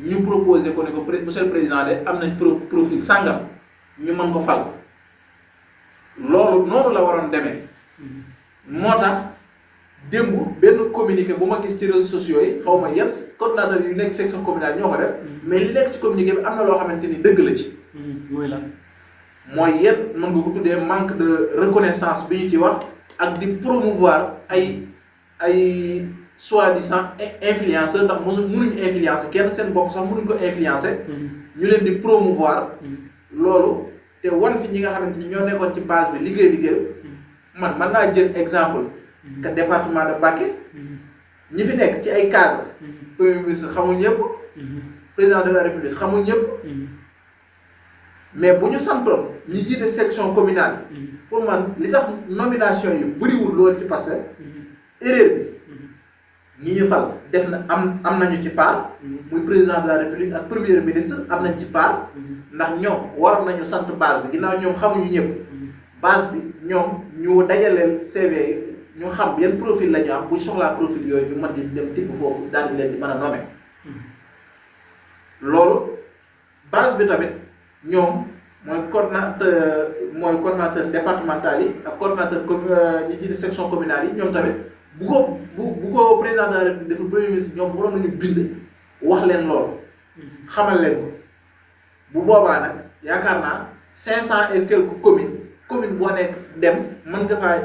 Speaker 1: ñu proposé ko ne ko monsieur le président de am nañ profil sàngam ñu mën ko fal loolu noonu la waroon demee moo tax démb benn communiqué bu ma gis ci réseaux sociaux yi xaw ma yan coordonnateur yu nekk section communale ñoo ko def mais li nekk ci communiqué bi am na loo xamante ni dëgg la ci
Speaker 3: mooy lan
Speaker 1: mooy yéen mën nga ko tuddee manque de reconnaissance bi ñu ci wax ak di promouvoir ay soi-disant influenceur ndax mënuñu influencer kenn seen bopp sax mënuñu ko influencer ñu leen di promouvoir loolu te wan fi ñi nga xamante ni ñoo nekkoon ci base bi liggéey man mën naa jël exemple que département de Mbacké ñi fi nekk ci ay cadre premier ministre xamul ñëpp président de la république xamul ñëpp mais bu ñu santoon ñi jiite section communale pour man li tax nomination yi bëriwul loolu ci Pastef erreur bi ñi ñu fal def na am nañu ci part muy président de la république ak premier ministre am nañ ci part ndax ñoom war nañu sant base bi ginnaaw ñoom xamuñu ñëpp base bi ñoom ñu dajaleel CV ñu xam yan profil la ñu am buñ soxlaa profil yooyu ñu mën di dem tibb foofu daal di leen di mën a nommer loolu base bi tamit ñoom mooy coordonnateur départemental yi ak coordonnateur ñi jiite section communale yi ñoom tamit bu ko président de la république dafa premier ministre ñoom waroon nañu bind wax leen loolu xamal leen ko bu boobaa nag yaakaar naa 500 et quelques commune boo nekk dem mën nga faa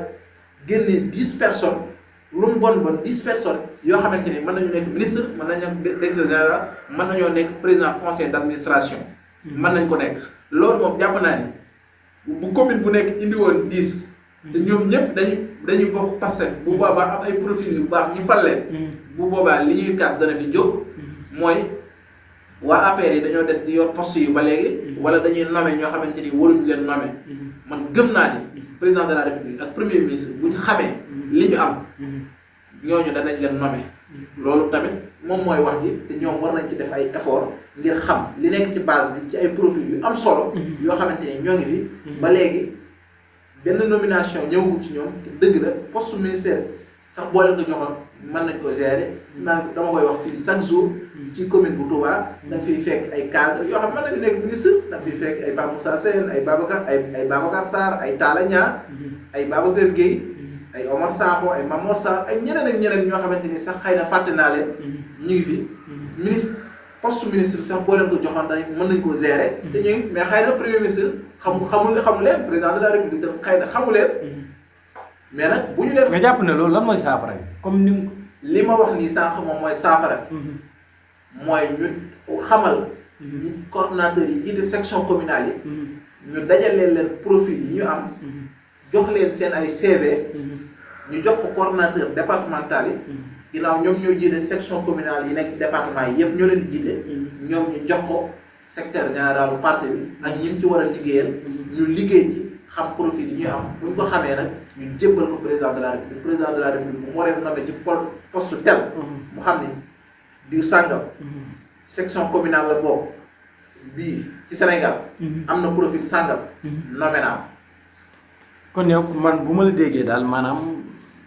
Speaker 1: génne 10 personnes lu mu bon 10 personnes yoo xamante ni mën nañu nekk ministre mën nañu nekk directeur général mën nañoo nekk président conseil d'administration. mën nañ ko nekk loolu moom jàpp naa ni bu commune bu nekk indi woon 10. te ñoom ñëpp dañuy bokk Pastef bu boobaa am ay profil yu baax ñu fal leen. bu boobaa li ñuy kaas dana fi jóg. mooy waa APR yi dañoo des di yor poste yu ba léegi. wala dañuy nommer ñoo xamante ni waruñu leen nommer. man gëm naa ni président de la république ak premier ministre bu ñu xamee li ñu am. ñooñu danañ leen nommer. loolu tamit moom mooy wax ji te ñoom war nañ ci def ay effort ngir xam li nekk ci base bi ci ay profil yu am solo. yoo xamante ni ñoo ngi fi. ba léegi benn nomination ñëwagul ci ñoom te dëgg la poste ministère sax boo leen ko joxoon mën nañ ko gérer. dama koy wax fii chaque jour. ci commune bu Touba. da nga fiy fekk ay cadres yoo xam mën nañu nekk ministre da nga fiy fekk ay Pape Moussa Sène ay Babacar Sarr ay Talla Niang ay Babacar Gueye. ay Omar Sakho ay Mamor Sarr ay ñeneen ak ñeneen ñoo xamante ni sax xëy na fàtte naa leen. ñu ngi fi. ministre poste ministre sax boo leen ko joxoon dañ mën nañ koo gérer. te ñu mais xëy na premier ministre xamu leen président de la république tam xëy na xamu leen. mais nag bu ñu leen.
Speaker 3: nga jàpp ne loolu lan mooy saafara yi comme ni
Speaker 1: li ma wax nii sànq moom mooy saafara. mooy ñu xamal. ñi coordonnateurs yi jiite section communale yi. ñu dajalee leen profil yi ñu am. jox leen seen ay CV. ñu jox ko coordonnateur départemental yi. ginnaaw ñoom ñoo jiite section communale yi nekk ci département yi yëpp ñoo leen di jiite. ñoom ñu jox ko secrétaire général bu parti bi ak ñi mu ci war a liggéeyal. ñu liggéey ci xam profil yi ñu am bu ñu ko xamee nag ñu jébbal ko président de la république président de la république mu waree nommé ci poste tel. mu xam ni diw sàngam. section communale la bokk bii ci Sénégal. am na profil sàngam. nommé naa
Speaker 3: kon yow man bu ma la déggee daal maanaam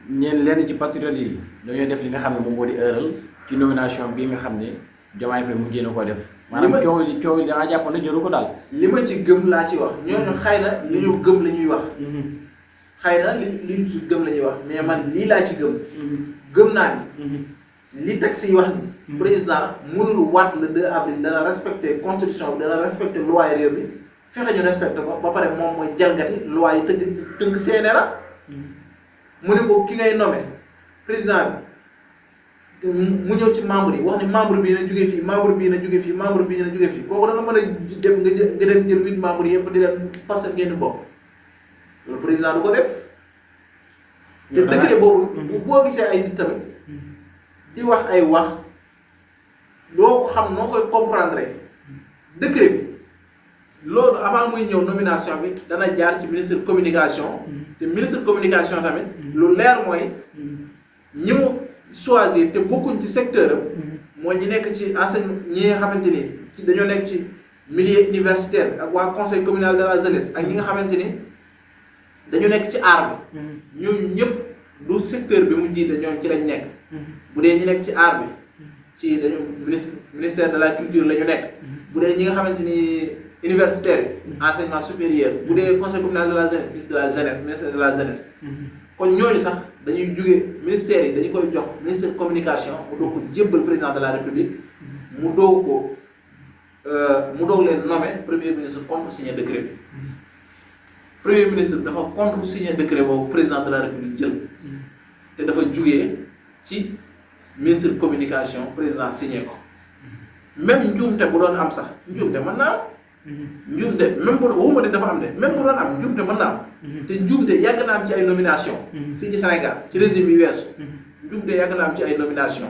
Speaker 3: ñeen lenn ci patriotes yi dañoo def li nga xam ne moom moo di ëral ci nomination bii nga xam ne Diomaye Faye mujjee na ko def. maanaam coow li da nga jàppoon ne jëru ko daal.
Speaker 1: li ma ci gëm laa ci wax ñooñu xëy na li ñu gëm la ñuy wax. xëy na li ñu gëm la ñuy wax mais man lii laa ci gëm. gëm naa ni. li texte yi wax ni. président mënul waat le 2 avril dana respecter constitution bi dana respecter loi réew mi. fexe ñu respecté ko ba pare moom mooy jalgati loi yi tënk CNRA. mu ne ko ki ngay nommé président bi mu ñëw ci membre yi wax ni membre bii na jóge fii membre bii na jóge fii membre bii na jóge fii kooku dana mën a dem nga dem jël 8 membres yëpp di leen passé ngeen di bokk loolu président du ko def. te décret boobu. boo gisee ay nit tamit di wax ay wax loo ko xam noo koy comprendre décret bi. loolu avant muy ñëw nomination bi dana jaar ci ministre communication. te ministre communication tamit. lu leer mooy. ñi mu choisir te bokkuñ ci secteur am. mooy ñi nekk ci enseignement ñi nga xamante ni dañoo nekk ci milieu universitaire ak waa conseil communal de la jeunesse ak ñi nga xamante ni dañu nekk ci art bi. ñooñu ñëpp du secteur bi mu jiite ñoom ci lañ nekk. bu dee ñi nekk ci art bi ci dañu ministère de la culture la ñu nekk. bu dee ñi nga xamante ni. universitaire enseignement supérieur bu dee conseil communal de la jeunesse ministère de la jeunesse. kon ñooñu sax dañuy jóge ministère yi dañu koy jox ministère communication mu doog ko jébbal président de la république mu doog leen nommer premier ministre contre-signé décret bi. premier ministre dafa contre-signé décret boobu président de la république jël. te dafa jugee ci ministre communication président signé ko. même njuumte bu doon am sax njuumte mën naa am. njuumte même bu waxuma ne dafa am de même bu doon am njuumte mën naa am. te njuumte yàgg na am ci ay nomination fii ci Sénégal ci régime bi weesu. njuumte yàgg na am ci ay nomination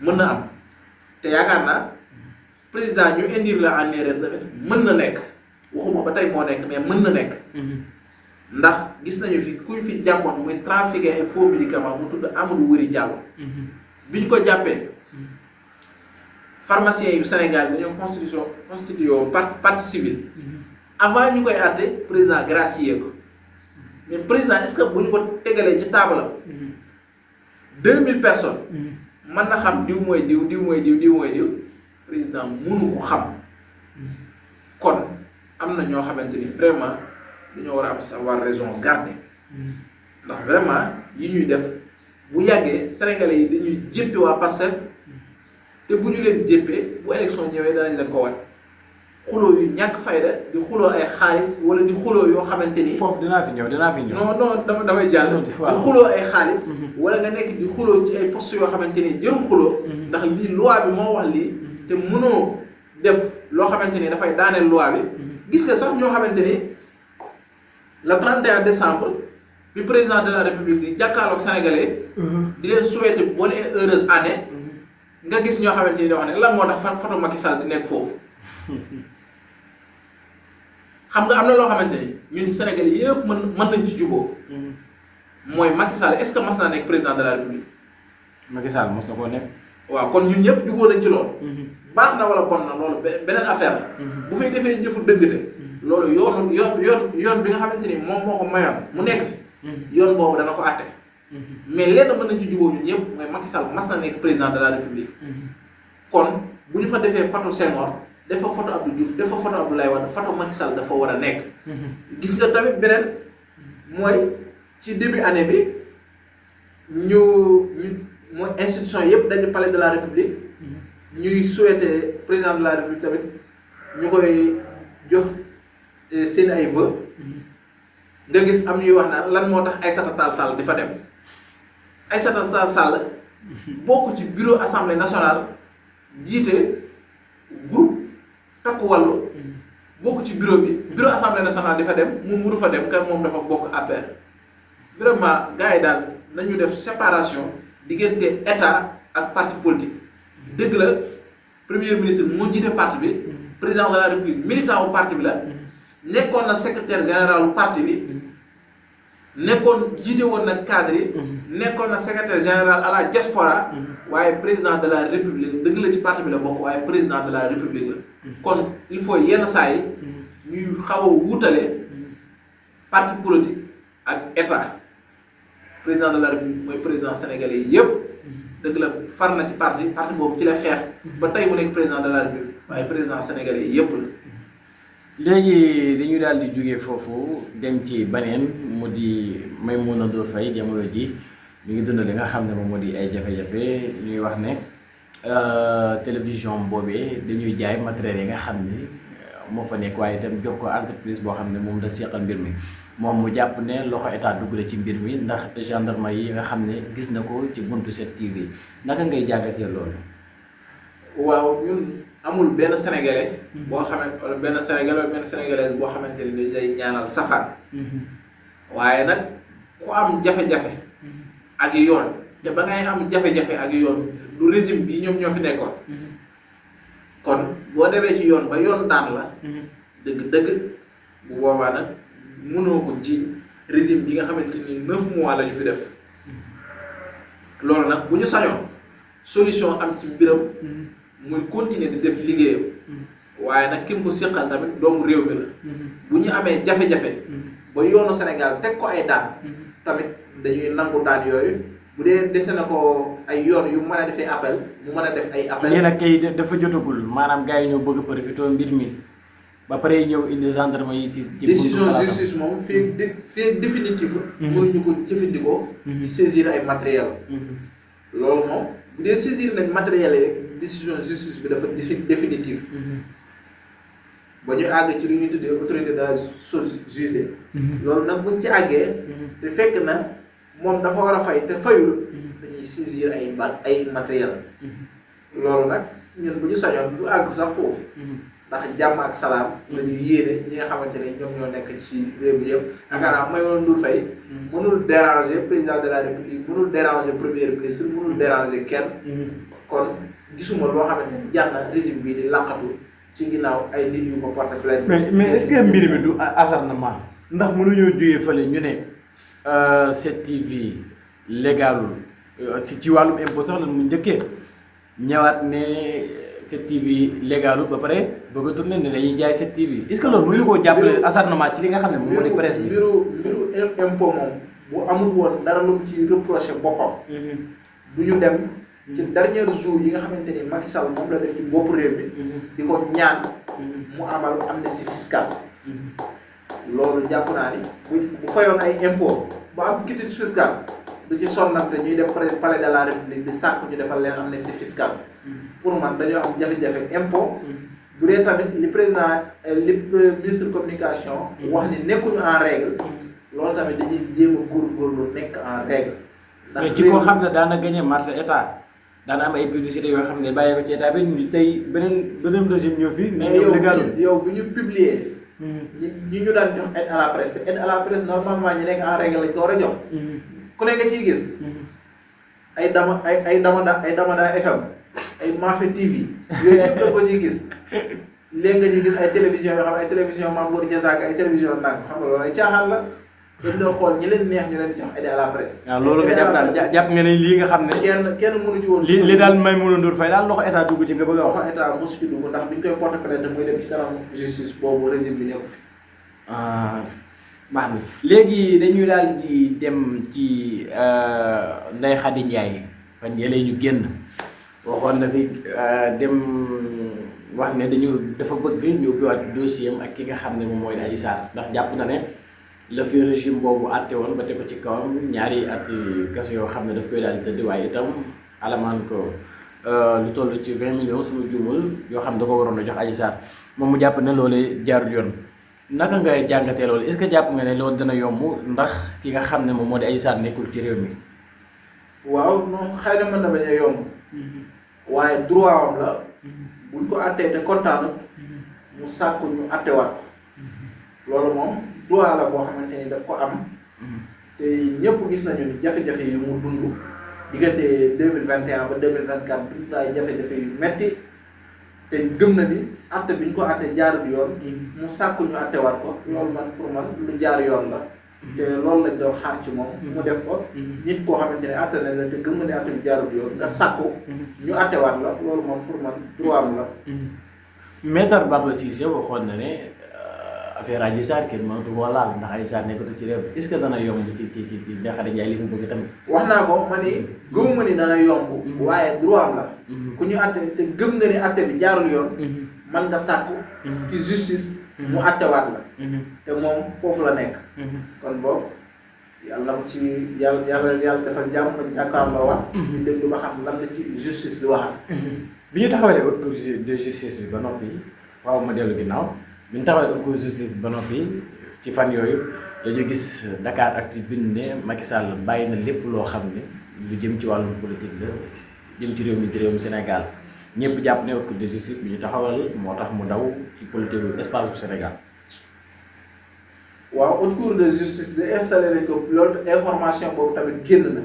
Speaker 1: mën na am te yaakaar naa président ñu induire la en erreur tamit mën na nekk waxuma ba tey moo nekk mais mën na nekk. ndax gis nañu fi kuñ fi jàppoon muy trafiquer ay faux médicaments mu tudd Amadou Wuri Diallo. biñ ko jàppee. pharmaciens yu Sénégal dañoo constitué partie civile. avant ñu koy àtte président gracier ko mais président est-ce que bu ñu ko tegalee ci taabalam. 2000 personnes. mën na xam diw mooy diw président mënu ko xam. kon am na ñoo xamante ni vraiment dañoo war a am savoir raison garder. ndax vraiment yi ñuy def bu yàggee sénégalais yi dañuy jéppi waa Pastef te bu ñu leen jéppee bu élection ñëwee danañ leen ko wan xuloo yu ñàkk fayda di xuloo ay xaalis wala di xuloo yoo xamante ni.
Speaker 3: foofu dinaa fi ñëw.
Speaker 1: non damay jàll. di xuloo ay xaalis. wala nga nekk di xuloo ci ay postes yoo xamante ni jërul xuloo. ndax lii loi bi moo wax lii. te mënoo def loo xamante ni dafay daaneel loi bi. gis nga sax ñoo xamante ni le 31 décembre bi président de la république di jàkkaarloog sénégalais. di leen souhaiter bonne et heureuse année. nga gis ñoo xamante ni da wax ne lan moo tax photo Macky Sall di nekk foofu. xam nga am na loo xamante ni ñun sénégalais yëpp mën nañ ci juboo. mooy Macky Sall est-ce que mas naa nekk président de la république.
Speaker 3: Macky Sall mos na koo nekk.
Speaker 1: waaw kon ñun ñëpp juboo nañ ci loolu. baax na wala bon na loolu beneen affaire la. bu fay defee jëfu dëggte. loolu yoon bi nga xamante ni moom moo ko mayoon mu nekk fi. yoon boobu dana ko àtte. mais lenn mën nañ ci juboo ñun ñëpp mooy Macky Sall mas na nekk président de la république. kon bu ñu fa defee photo Senghor def fa photo Abdou Diouf def fa photo Abdoulaye Wade photo Macky Sall dafa war a nekk. gis nga tamit beneen mooy ci début année bi ñu mooy institution yëpp dañu palais de la république. ñuy souhaiter président de la république tamit ñu koy jox seen ay vœux. nga gis am ñuy wax naan lan moo tax Aïssata Tall Sall di fa dem Aïssata Tall Sall bokk ci bureau assemblée nationale jiite groupe takku wàllu bokk ci bureau bi bureau assemblée nationale di fa dem mu mënu fa dem kan moom dafa bokk APR. vraiment gars yi daal nañu def séparation diggante état ak parti politique. dëgg la premier ministre moo jiite parti bi président de la république militant wu parti bi la nekkoon na secrétaire général wu parti bi nekkoon jiite woon na cadre yi nekkoon na secrétaire général à la diaspora waaye président de la république dëgg la ci parti bi la bokk waaye président de la république la kon il faut yenn saa yi ñuy xaw a wuutale parti politique ak état président de la république mooy président sénégalais yi yëpp dëgg la far na ci parti boobu ci la xeex ba tey mu nekk président de la république waaye président sénégalais yëpp la.
Speaker 3: léegi dañu daal di jógee foofu dem ci beneen mu di Maimouna Ndour Faye jamono ji ñu ngi dund li nga xam ne moom moo di ay jafe-jafe ñuy wax ne télévision boobee dañuy jaay matériel yi nga xam ni moo fa nekk waaye itam jox ko entreprise boo xam ne moom da seqal mbir mi moom mu jàpp ne loxo état dugg na ci mbir mi ndax gendarme yi nga xam ne gis na ko ci buntu 7TV naka ngay jàngatee loolu.
Speaker 1: waaw ñun amul benn sénégalais. boo xamante wala benn sénégalais wala benn sénégalaise boo xamante ni dañ lay ñaanal safaan. waaye nag ku am jafe-jafe. ak yoon te ba ngay am jafe-jafe ak yoon du régime bi ñoom ñoo fi nekkoon. kon boo demee ci yoon ba yoon daan la. dëgg-dëgg bu boobaa nag mënoo ko ji régime bi nga xamante ni 9 mois la ñu fi def. loolu nag bu ñu sañoon solution am ci mbiram. muy continuer di def liggéeyam. waaye nag ki mu ko séqal tamit doomu réew mi la. bu ñu amee jafe-jafe. ba yoonu Sénégal teg ko ay daan. tamit dañuy nangu daan yooyu bu dee dese na ko ay yoon yu mën a defee appel mu mën a def ay appel.
Speaker 3: lii nag kay dafa jotagul maanaam gars yi ñoo bëgg a profité mbir mi ba pare ñëw indi gendarme yi ci.
Speaker 1: décision justice moom fii définitif. mënuñu ko jëfandikoo. saisir ay matériel loolu moom bu dee saisir nañ matériel yi décision justice bi dafa définitif. ba ñu àgg ci lu ñuy tuddee autorité de la chose jugée. loolu nag buñ ci àggee. te fekk na moom dafa war a fay te fayul. dañuy saisir ay matériel. loolu nag ñun bu ñu sañoon du àgg sax foofu. ndax jàmm ak salaam. la ñu yéene ñi nga xamante ne ñoom ñoo nekk ci réew mi yëpp. yaakaar naa Maimouna Ndour Faye mënul déranger président de la république mënul déranger premier ministre mënul déranger kenn. kon gisuma loo xamante ni jar na régime bii di laqatu ci ginnaaw ay nit yu ko porte plainte.
Speaker 3: mais est-ce que mbir mi du acharnement ndax mënuñoo jógee fële ñu ne 7TV légalul ci wàllum impôt sax lan mu njëkkee ñëwaat ne 7TV légalul ba pare bëgg a tourné ne dañuy jaay 7TV est-ce que loolu mënuñu koo jàppale acharnement ci li nga xam ne moom moo di presse bi.
Speaker 1: mbiru impôt moom bu amul woon dara lu mu ci reproché boppam. du ñu dem. ci dernier jour yi nga xamante ni Macky Sall moom la def ci bopp réew mi. di ko ñaan mu amal amnistie fiscale. loolu jàpp naa ni bu fayoon ay impôt ba am quitus fiscal du ci sonnante ñuy dem palais de la république di sàkk ñu defal leen amnistie fiscale. pour man dañoo am jafe-jafe impôt bu dee tamit li président li ministre communication wax ni nekkuñu en règle loolu tamit dañuy jéem a góorgóorlu nekk en règle.
Speaker 3: mais ci koo xam ne daana gagné marché état daana am ay publicité yoo xam ne bàyyee ko ci état bi ñu tey beneen régime ñëw fi. mais
Speaker 1: yow bu ñu publier. ñi ñu daan jox aide à la presse te aide à la presse normalement ñi nekk en règle lañ ko war a jox. ku nekk ciy gis. ay Damada FM ay Mafé TV yooyu yëpp da ko ciy gis léegi nga ciy gis ay télévision yoo xam ay télévision Mame Goor Diazaka ay télévision nag xam nga loolu ay caaxaan la dañ doon xool ñi leen neex ñu leen di jox aide à la presse.
Speaker 3: waaw loolu nga jàpp daal jàpp nga ne lii nga xam ne.
Speaker 1: kenn mënu ci woon.
Speaker 3: li daal Maïmouna Ndour Faye daal loxo état dugg ci nga bëgg a wax.
Speaker 1: loxo état mosu ci dugg ndax biñ koy porter plainte muy dem ci kanam justice boobu régime bi nekku fi.
Speaker 3: baax na léegi dañuy daal di dem ci Ndeye Khady Ndiaye fan yële ñu génn waxoon na fi dem wax ne dafa bëgg ñu ubbiwaat dossier am ak ki nga xam ne moom mooy Adji Sarr ndax jàpp na ne la fi régime boobu àtte woon ba te ko ci kawam ñaari at kaso yoo xam ne daf koy daal di tëdd waaye itam alamaan ko lu toll ci 20 millions suñu jumul yoo xam ne da ko waroon a jox Adji Sarr moom mu jàpp ne loolu jaarul yoon. naka nga jàngatee loolu est-ce que jàpp nga ne loolu dana yomb ndax ki nga xam ne moom moo di Adji Sarr nekkul ci réew mi.
Speaker 1: waaw non xëy na mën na bañ a yomb. waaye droit am la. buñ ko attee te kontaanut mu sàkku ñu attewaat ko. loolu moom droit la boo xamante ni daf ko am. te ñëpp gis nañu ni jafe-jafe yi mu dund diggante 2021 ba 2024 dund ay jafe-jafe yu metti te gëm na ni atte bi ñu ko atte jaarul yoon. mu sàkku ñu attewaat ko loolu man pour man lu jaar yoon la. te loolu lañ doon xaar ci moom. mu def ko. nit koo xamante ne atte nañ la te gëm nga ne atte bi jaarul yoon nga sàkku. ñu attewaat la loolu moom pour man droit am la.
Speaker 3: Maître Baba Cissé waxoon na ne affaire Adji Sarr kenn mënatu koo laal ndax Adji Sarr nekkatu ci réew mi est-ce que dana yomb ci Ndeye Khady Ndiaye li mu bëgg tamit.
Speaker 1: wax naa ko ma ni gëm nga ni dana yomb. waaye droit am la. ku ñu atte te gëm nga ni atte bi jaarul yoon. man nga sàkku. ci justice. mu attewaat la. te moom foofu la nekk. kon boobu yàlla ko ci yàlla defal jàmm jàkkaarloo waat. ñu déglu ba xam lan la ci justice di waxaat.
Speaker 3: bi ñu taxawalee haute cour de justice bi ba noppi faaw ma dellu ginnaaw bi ñu taxawalee haute cour de justice bi ba noppi ci fan yooyu dañu gis Dakaractu bind ne Macky Sall bàyyi na lépp loo xam ne lu jëm ci wàllum politique la jëm ci réew mi di réewum Sénégal ñëpp jàpp ne haute cour de justice bi ñu taxawal moo tax mu daw ci politique espace du Sénégal.
Speaker 1: waaw haute cour de justice de installé nañ ko loolu information boobu tamit génn na.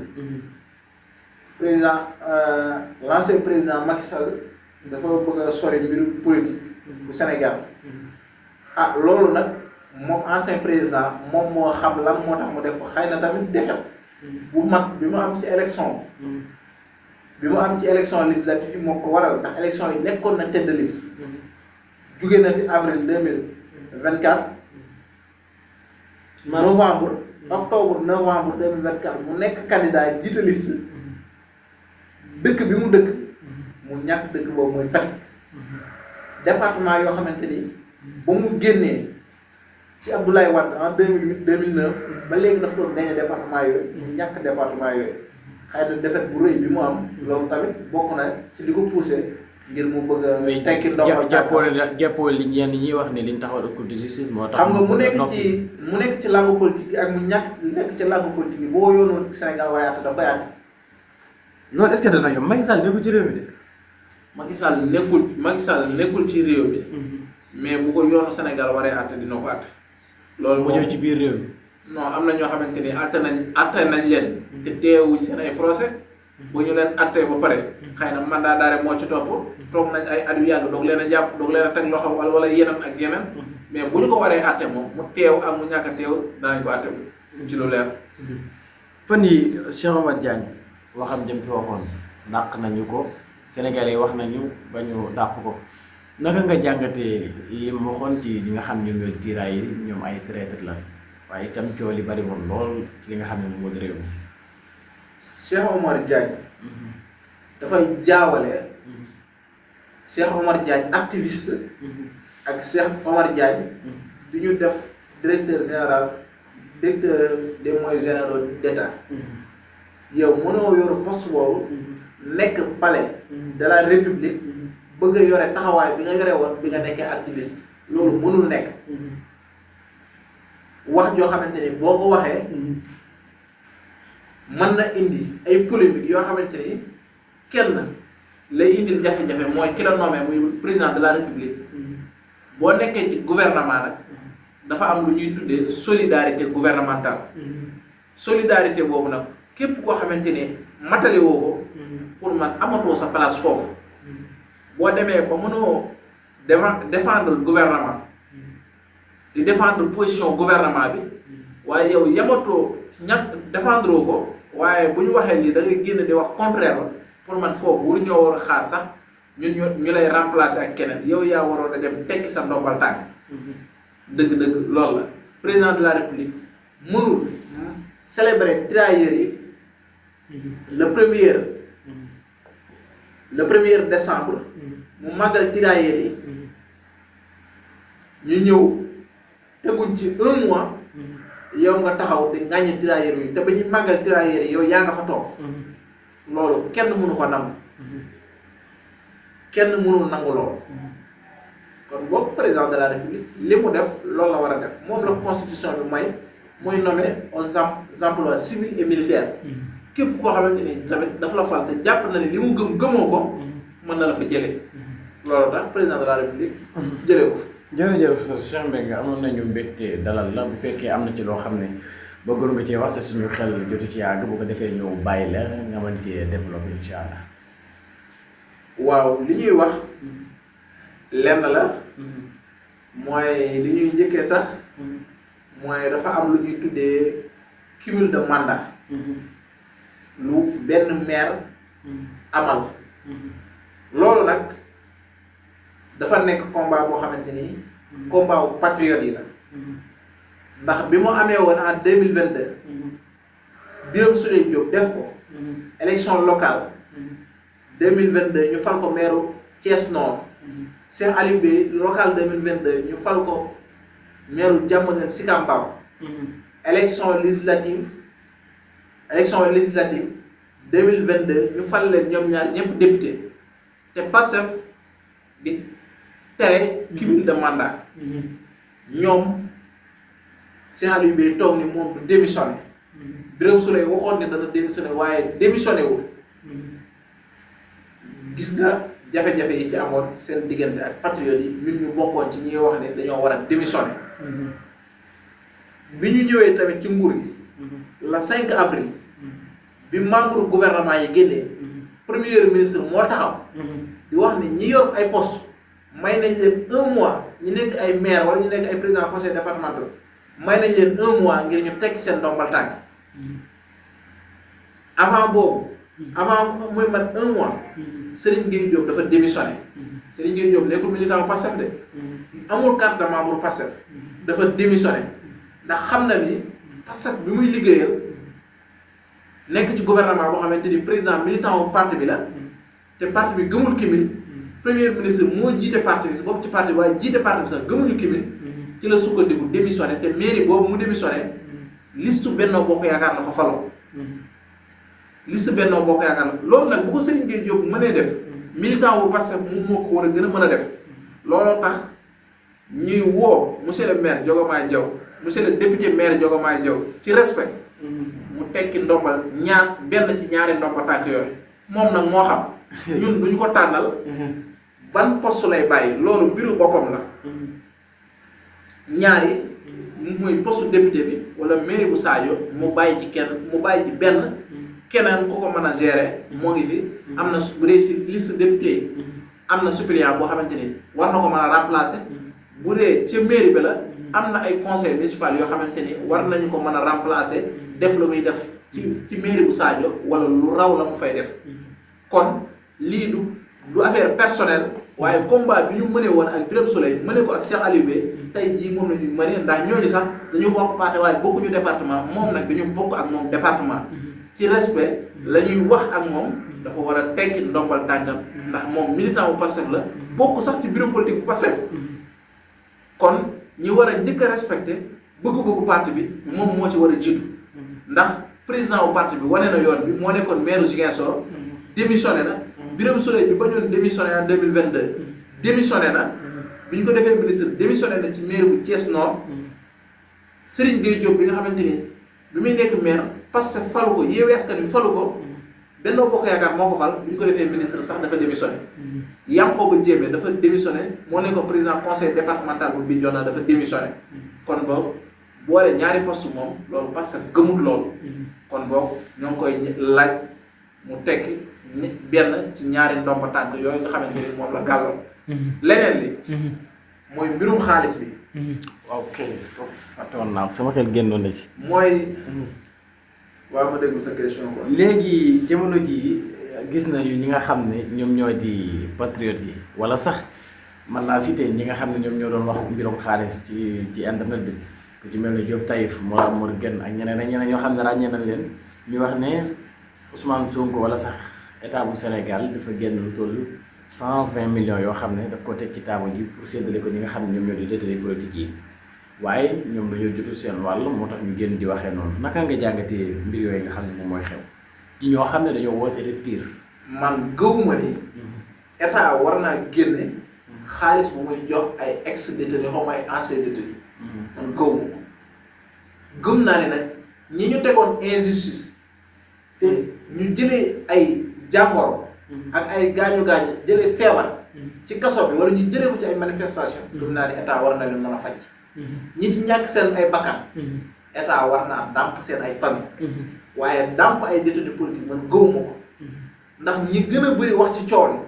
Speaker 1: président l'ancien président Macky Sall dafa bëgg a sori mbiru politique bu Sénégal. loolu nag moom ancien président moom moo xam lan moo tax mu def ko xëy na tamit defet bu mag bi mu am ci élection. bi mu am ci élection législative yi moo ko waral ndax élection yi nekkoon na tête de liste. jugee na fi avril 2024. octobre novembre 2024 mu nekk candidat jiite liste. dëkk bi mu dëkk mu ñàkk dëkk boobu mooy Fatick. département yoo xamante ni ba mu génnee ci Abdoulaye Wade en 2008 2009 ba léegi dafa doon gagné département yooyu mu ñàkk département yooyu xëy na défaite bu rëy bi mu am loolu tamit bokk na ci li ko poussé ngir mu bëgg a tekki ndox
Speaker 3: jàppoo li ñenn ñi wax ne li ñu taxawal haute cour de justice moo tax
Speaker 1: xam nga mu nekk ci langue politique yi ak mu nekk ci langue politique yi boo yoonoon Sénégal waaye àtte daf koy àtte.
Speaker 3: loolu est-ce que dana yomb Macky Sall nekkul ci réew mi de.
Speaker 1: Macky Sall nekkul ci réew mi. mais bu ko yoonu Sénégal waree àtte dina ko àtte. loolu
Speaker 3: mu ñëw ci biir réew mi.
Speaker 1: non am na ñoo xamante ni àtte nañ leen. te teewuñ seen ay procès. bu ñu leen àttee ba pare. xëy na mandat d'arrêt moo ci topp. toog nañ ay at yu yàgg doog leen a jàpp doog leen a teg loxo wala yeneen ak yeneen. mais bu ñu ko waree àtte moom mu teew ak mu ñàkk a teew danañ ko àtte ci lu leer.
Speaker 3: fan yii Cheikh Omar Diagne waxam jëm fi waxoon dàq nañu ko Sénégalais wax nañu ba ñu dàq ko naka nga jàngatee li mu waxoon ci li nga xam ne ñooy tiraay yi ñoom ay traître la waaye itam coow li bari woon lool ci li nga xam ne moom moo di réew mi.
Speaker 1: Cheikh Omar Diagne dafay jaawale Cheikh Omar Diagne activiste ak Cheikh Omar Diagne du ñu def directeur des moyens généraux d'État. yow mënoo yor poste boobu nekk palais de la République bëgg a yore taxawaay bi nga yore woon bi nga nekkee activiste loolu mënul nekk wax joo xamante ni boo ko waxee mën na indi ay polémique yoo xamante ni kenn lay indil jafe-jafe mooy ki la nommé muy président de la république boo nekkee ci gouvernement nag dafa am lu ñuy tuddee solidarité gouvernementale solidarité boobu nag képp koo xamante ni matale woo ko pour man amatoo sa place foofu boo demee ba mënoo défendre gouvernement di défendre position gouvernement bi waaye yow yamatoo défendre ko waaye bu ñu waxee lii da ngay génn di wax contraire la pour man foofu waru ñoo war a xaar sax ñu lay remplacer ak keneen yow yaa waroon a dem tekki sa ndombal tànk dëgg-dëgg loolu la président de la république mënul célébrer tirailleurs yi le premier décembre mu màggal tirailleurs yi ñu ñëw teguñ ci 1 mois yow nga taxaw di ŋàññi tirailleurs yi te ba ñu màggal tirailleurs yi yow yaa nga fa toog loolu kenn mënu ko nangu kenn mënul nangu loolu kon boobu président de la république li mu def loolu la war a def moom la constitution bi mooy nommé aux emplois civils et militaires képp koo xamante ni tamit dafa la fal te jàpp na ni li mu gëmoo ko mën na la fa jëlee loolu tax président de la république jëlee ko.
Speaker 3: jërëjëf Cheikh Mbengue amoon nañu mbégte dalal la bu fekkee am na ci loo xam ne bëggoon nga cee wax te suñu xel jotu ci yàgg bu ko defee ñëw bàyyi la nga mën cee développé incha allah.
Speaker 1: waaw li ñuy wax lenn la mooy li ñuy njëkkee sax mooy dafa am lu ñuy tuddee cumul de mandat lu benn maire amal loolu nag dafa nekk combat boo xamante ni combat wu patriote yi la ndax bi mu amee woon en 2022 Birame Souleye Diop def ko élection locale 2022 ñu fal ko maire Thiès Nord Cheikh Aliou Bey local 2022 ñu fal ko maire Diamaguène Sicap Mbao élection législative 2022 ñu fal leen ñoom ñaar ñëpp député te Pastef di tere cumul de mandat ñoom Cheikh Aliou Bey toog ni moom du démissionné Birame Souleye waxoon ne dana démissionné waaye démissionné wul gis nga jafe-jafe yi ci amoon seen diggante ak patriote yi ñun ñu bokkoon ci ñi wax ne dañoo war a démissionné bi ñu ñëwee tamit ci nguur gi le 5 avril bi membre gouvernement yi génnee premier ministre moo taxaw di wax ne ñi yor ay poste may nañ leen 1 mois ñu nekk ay maire wala ñu nekk ay président conseil départemental may nañ leen 1 mois ngir ñu tekki seen ndombal tànk avant muy mat 1 mois Serigne Gueye Diop dafa démissionné Serigne Gueye Diop nekkul militant Pastef de amul carte de membre Pastef dafa démissionné ndax xam na ni Pastef bi muy liggéeyal nekk ci gouvernement boo xamante ni président militant wu parti bi la te parti bi gëmul cumul premier ministre moo jiite parti bi si bopp ci parti bi waaye jiite parti bi sax gëmuñu cumul ci la sukkandiku démissionné te mairie boobu mu démissionné liste Benno Bokk Yaakaar la fa faloo liste Benno Bokk Yaakaar la loolu nag bu ko Serigne Gueye Diop mënee def militant wu Pastef moom moo ko war a gën a mën a def looloo tax ñuy woo monsieur le maire Diomaye Diaw monsieur le député maire Diomaye Diaw ci respect mu tekki ndombal benn ci ñaari ndomba tànk yooyu moom nag moo xam ñun duñu ko tànnal ban poste lay bàyyi loolu mbiru boppam la ñaari muy poste député bi wala mairie bu Sadio mu bàyyi ci benn keneen ku ko mën a gérer moo ngi fi am na bu dee ci liste député yi am na suppléant boo xamante ni war na ko mën a remplacer bu dee ci mairie bi la am na ay conseil municipal yoo xamante ni war nañu ko mën a remplacer def lu muy def ci mairie bu Sadio wala lu raw la mu fay def kon lii du affaire personnelle waaye combat bi ñu mënee woon ak Birame Souleye mëne ko ak Cheikh Aliou Bey tey jii moom la ñu mënee ndax ñooñu sax dañu bokk parti waaye bokkuñu département moom nag dañu bokk ak moom département ci respect la ñuy wax ak moom dafa war a tekki ndombal tànkam ndax moom militant bu Pastef la bokk sax ci bureau politique bu Pastef kon ñi war a njëkk a respecté bëgg-bëggu parti bi moom moo ci war a jiitu ndax président bu parti bi wane na yoon bi moo nekkoon maire Ziguinchor démissionné na Birame Souleye bi bañoon démissionné en 2022 démissionné na bi ñu ko defee ministre démissionné na ci maire bu Thiès Nord Serigne Gueye Diop bi nga xamante ni bi muy nekk maire parce que falu ko Yewwi Askan Wi falu ko Benno Bokk Yaakaar moo ko fal bi ñu ko defee ministre sax dafa démissionné Yankhoba Diémé dafa démissionné moo nekkoon président conseil départemental bu Bignona dafa démissionné kon boog boole ñaari poste moom loolu parce que gëmut loolu kon boog ñoo ngi koy laaj mu tekki benn ci ñaari ndomba tànk yooyu nga xamante ni moom la gàllal leneen li mooy mbirum xaalis bi
Speaker 3: waaw kay fàttewoon naa sama xel génnoon na ci
Speaker 1: mooy waaw ma déglu sa question quoi.
Speaker 3: léegi jamono ji gis nañu ñi nga xam ne ñoom ñoo di patriotes yi wala sax mën naa citer ñi nga xam ne ñoom ñoo doon wax mbirum xaalis ci internet bi ku ci mel ne Diop Taïf Mor Gën ak ñeneen ñoo xam ne ràññee nañ leen ñu wax ne Ousmane Sonko wala sax état bu Sénégal dafa génn lu toll 120 millions yoo xam ne daf ko teg ci table ji pour séddale ko ñi nga xam ne ñoom ñoo di détenus politiques yi waaye ñoom dañoo jotu seen wàll moo tax ñu génn di waxee noonu naka nga jàngatee mbir yooyu nga xam ne moom mooy xew ci ñoo xam ne dañoo woote rupture.
Speaker 1: man gëwuma ni état war naa génne xaalis bu muy jox ay ex détenus xaw ma ay ancien détenus man gëwuma ko gëm naa ne nag ñi ñu tegoon injustice te ñu jëlee ay jàngoro ak ay gaañu-gaañu jëlee feebar ci kaso bi wala ñu jëlee ko ci ay manifestation gëm naa ne état war na leen mën a faj ñi ci ñàkk seen ay bakkan état war naa dàmp seen ay famille waaye dàmp ay détenus politique man gëwuma ko ndax ñi gën a bëri wax ci coow li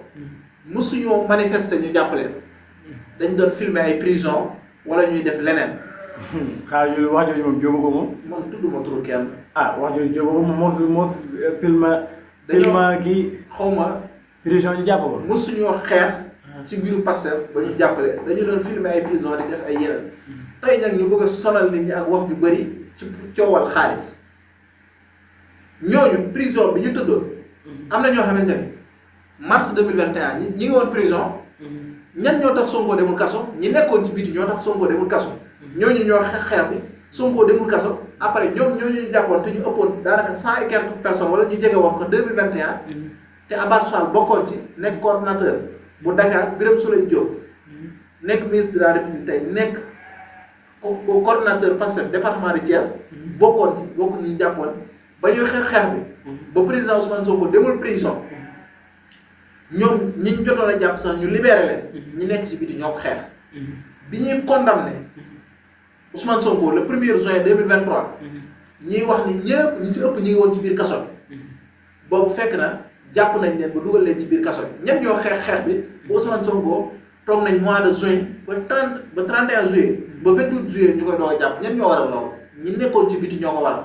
Speaker 1: mësuñoo manifester ñu jàppaleen dañ doon filmer ay prison wala ñuy def leneen
Speaker 3: xaaral yooyu wax jooju moom jóobu ko moom
Speaker 1: man tudduma turu kenn
Speaker 3: wax jooju jóobu ko moom moo fi filma kii
Speaker 1: xawma
Speaker 3: prison ñu jàpp ko
Speaker 1: mësuñoo xeex ci mbiru Pastef ba ñu jàppale dañu doon filmer ay prison di def ay yeneen tey nag ñu bëgg a sonal nit ñi ak wax ju bëri ci coowal xaalis ñooñu prison bi ñu tëddoon am na ñoo xamante ni mars 2021 ñi ngi woon prison ñan ñoo tax Sonko demul kaso ñi nekkoon ci biti ñoo tax Sonko demul kaso ñooñu ñoo xeex bi Sonko demul kaso après ñooñu ñu jàppoon te ñu ëppoon daanaka 100 et quelques personnes wala ñu jege woon ko 2021 te Abass Fall bokkoon ci nekk coordonnateur bu Dakar Birame Souleye Diop nekk ministre de la République tey nekk coordonnateur Pastef département de Thiès bokkoon ci bokk ñu jàppoon ba ñuy xeex bi ba président Ousmane Sonko demul prison ñoom ñi ñu jotoon a jàpp sax ñu libéré leen ñi nekk ci biti ñoo ko xeex bi ñuy condamné Ousmane Sonko le 1er juin 2023 ñiy wax ni ñëpp ñi ci ëpp ñi ngi woon ci biir kaso bi boobu fekk na jàpp nañ leen ba dugal leen ci biir kaso bi ñëpp ñoo xeex bi ba Ousmane Sonko toog nañ mois de juin ba 31 juillet ba 28 juillet ñu koy doog a jàpp ñan ñoo waral loolu ñi nekkoon ci biti ñoo ko waral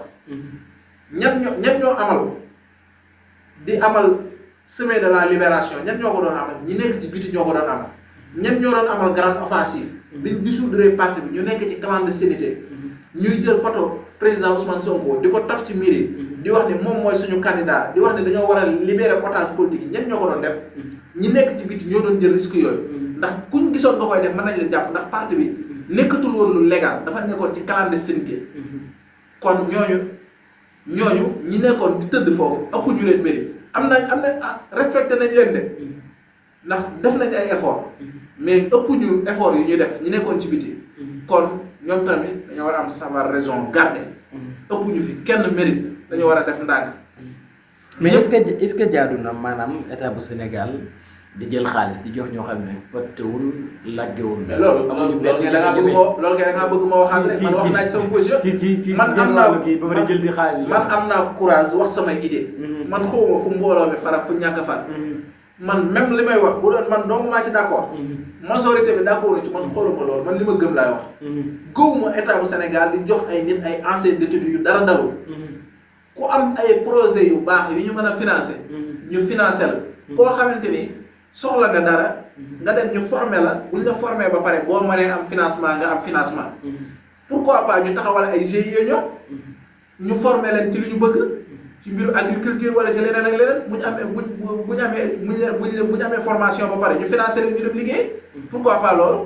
Speaker 1: ñan ñoo amal di amal semaine de la libération ñan ñoo ko doon amal ñi nekk ci biti ñoo ko doon amal ñan ñoo doon amal grande offensive biñ dissoudre parti bi ñu nekk ci clandestinité ñuy jël photo président Ousmane Sonko di ko taf ci mairie di wax ni moom mooy suñu candidat di wax ni dañoo war a libérer otage politique yi ñan ñoo ko doon def ñi nekk ci biti ñoo doon jël risque yooyu ndax kuñ gisoon nga koy def mën nañ la jàpp ndax parti bi nekkatul woon lu légal dafa nekkoon ci clandestinité kon ñooñu ñi nekkoon di tëdd foofu ëpp ñu leen mérite am na respecté nañ leen de ndax def nañ ay effort mais ëpp ñu effort yu ñuy def ñi nekkoon ci biti kon ñoom tamit dañoo war a am savoir raison garder ëpp ñu fi kenn mérite dañoo war a def ndànk
Speaker 3: mais est-ce que jaadu na maanaam état bu Sénégal di jël xaalis di jox ñoo xam ne pëttewul laggewul.
Speaker 1: mais loolu kay da ngaa bëgg ma waxaat rek man wax naa ci sama position. man am naa
Speaker 3: kii ba pare jël di xaalis.
Speaker 1: man am naa courage wax samay idée. man xawma fu mbooloo mi farak fu ñàkk a far. man même li may wax bu doon man dong maa ci d'accord. majorité bi d'accord ci man xooluma loolu man li ma gëm laay wax. gëwuma état bu Sénégal di jox ay nit ay anciens détenus yu dara darul. ku am ay projet yu baax yu ñu mën a financer. ñu financer la. koo xamante ni. soxla nga dara nga dem ñu former la bu ñu la former ba pare boo mënee am financement nga am financement pourquoi pas ñu taxawal ay GIE ñoom ñu former leen ci li ñu bëgg ci mbiru agriculture wala ci leneen ak leneen bu ñu amee formation ba pare ñu financer leen ñu dem liggéey pourquoi pas loolu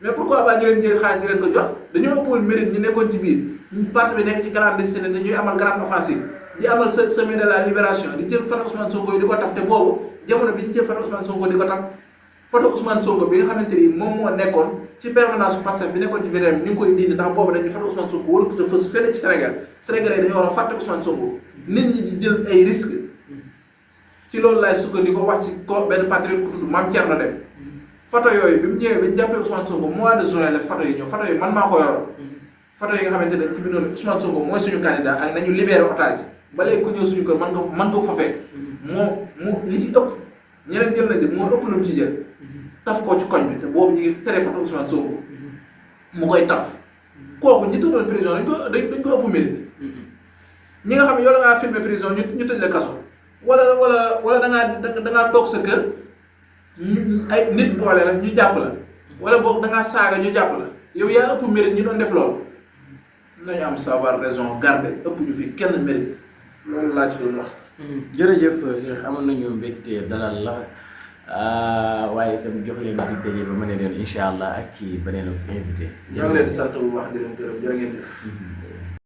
Speaker 1: mais pourquoi pas ñu leen jël xaalis di leen ko jox dañoo ëppoon mérite ñi nekkoon ci biir parti bi nekk ci clandestinité ñuy amal grande offensive di amal semaine de la libération di jël photo Ousmane Sonko yi di ko taf te boobu jamono bi ñu jël photo Ousmane Sonko di ko taf photo Ousmane Sonko bi nga xamante ni moom moo nekkoon ci permanence su Pastef bi nekkoon ci VDN bi ñu ngi koy dindi ndax boobu dañuy photo Ousmane Sonko warut a fës fenn ci Sénégal Sénégalais dañoo war a fàtte Ousmane Sonko nit ñi di jël ay risques ci loolu laay sukkandiku wax ci ko benn patriote ku tudd Mame Thierno Deme photo yooyu bi mu ñëwee ba ñu jàppee Ousmane Sonko mois de juin la photo yi ñëw photo yi man maa ko yoroon photo yi nga xamante ne ci bindoon Ousmane Sonko mooy suñu candidat ak nañu libéré otage ba léegi ku ñëw suñu kër man nga ko fa fekk moo li ci ëpp ñeneen jël nañ de moo ëpp lu mu ci jël taf ko ci koñ bi te boobu ñu ngi tere photo Ousmane Sonko mu koy taf kooku ñi tëddoon prison dañ ko ëpp mérite ñi nga xam ne yow da ngaa filmé prison ñu tëj la kaso wala da ngaa toog sa kër ay nit boole la ñu jàpp la wala boog da ngaa saaga ñu jàpp la yow yaa ëpp mérite ñi doon def loolu nañu am savoir raison garder ëpp ñu fi kenn mérite loolu laa ci doon wax.
Speaker 3: jërëjëf Cheikh amoon nañu mbégte dalal la waaye itam jox leen dig daje ba mën a leen incha allah ak ci beneen invité.
Speaker 1: ñoo ngi leen di sant bu baax di leen gërëm jërë ngeen jëf.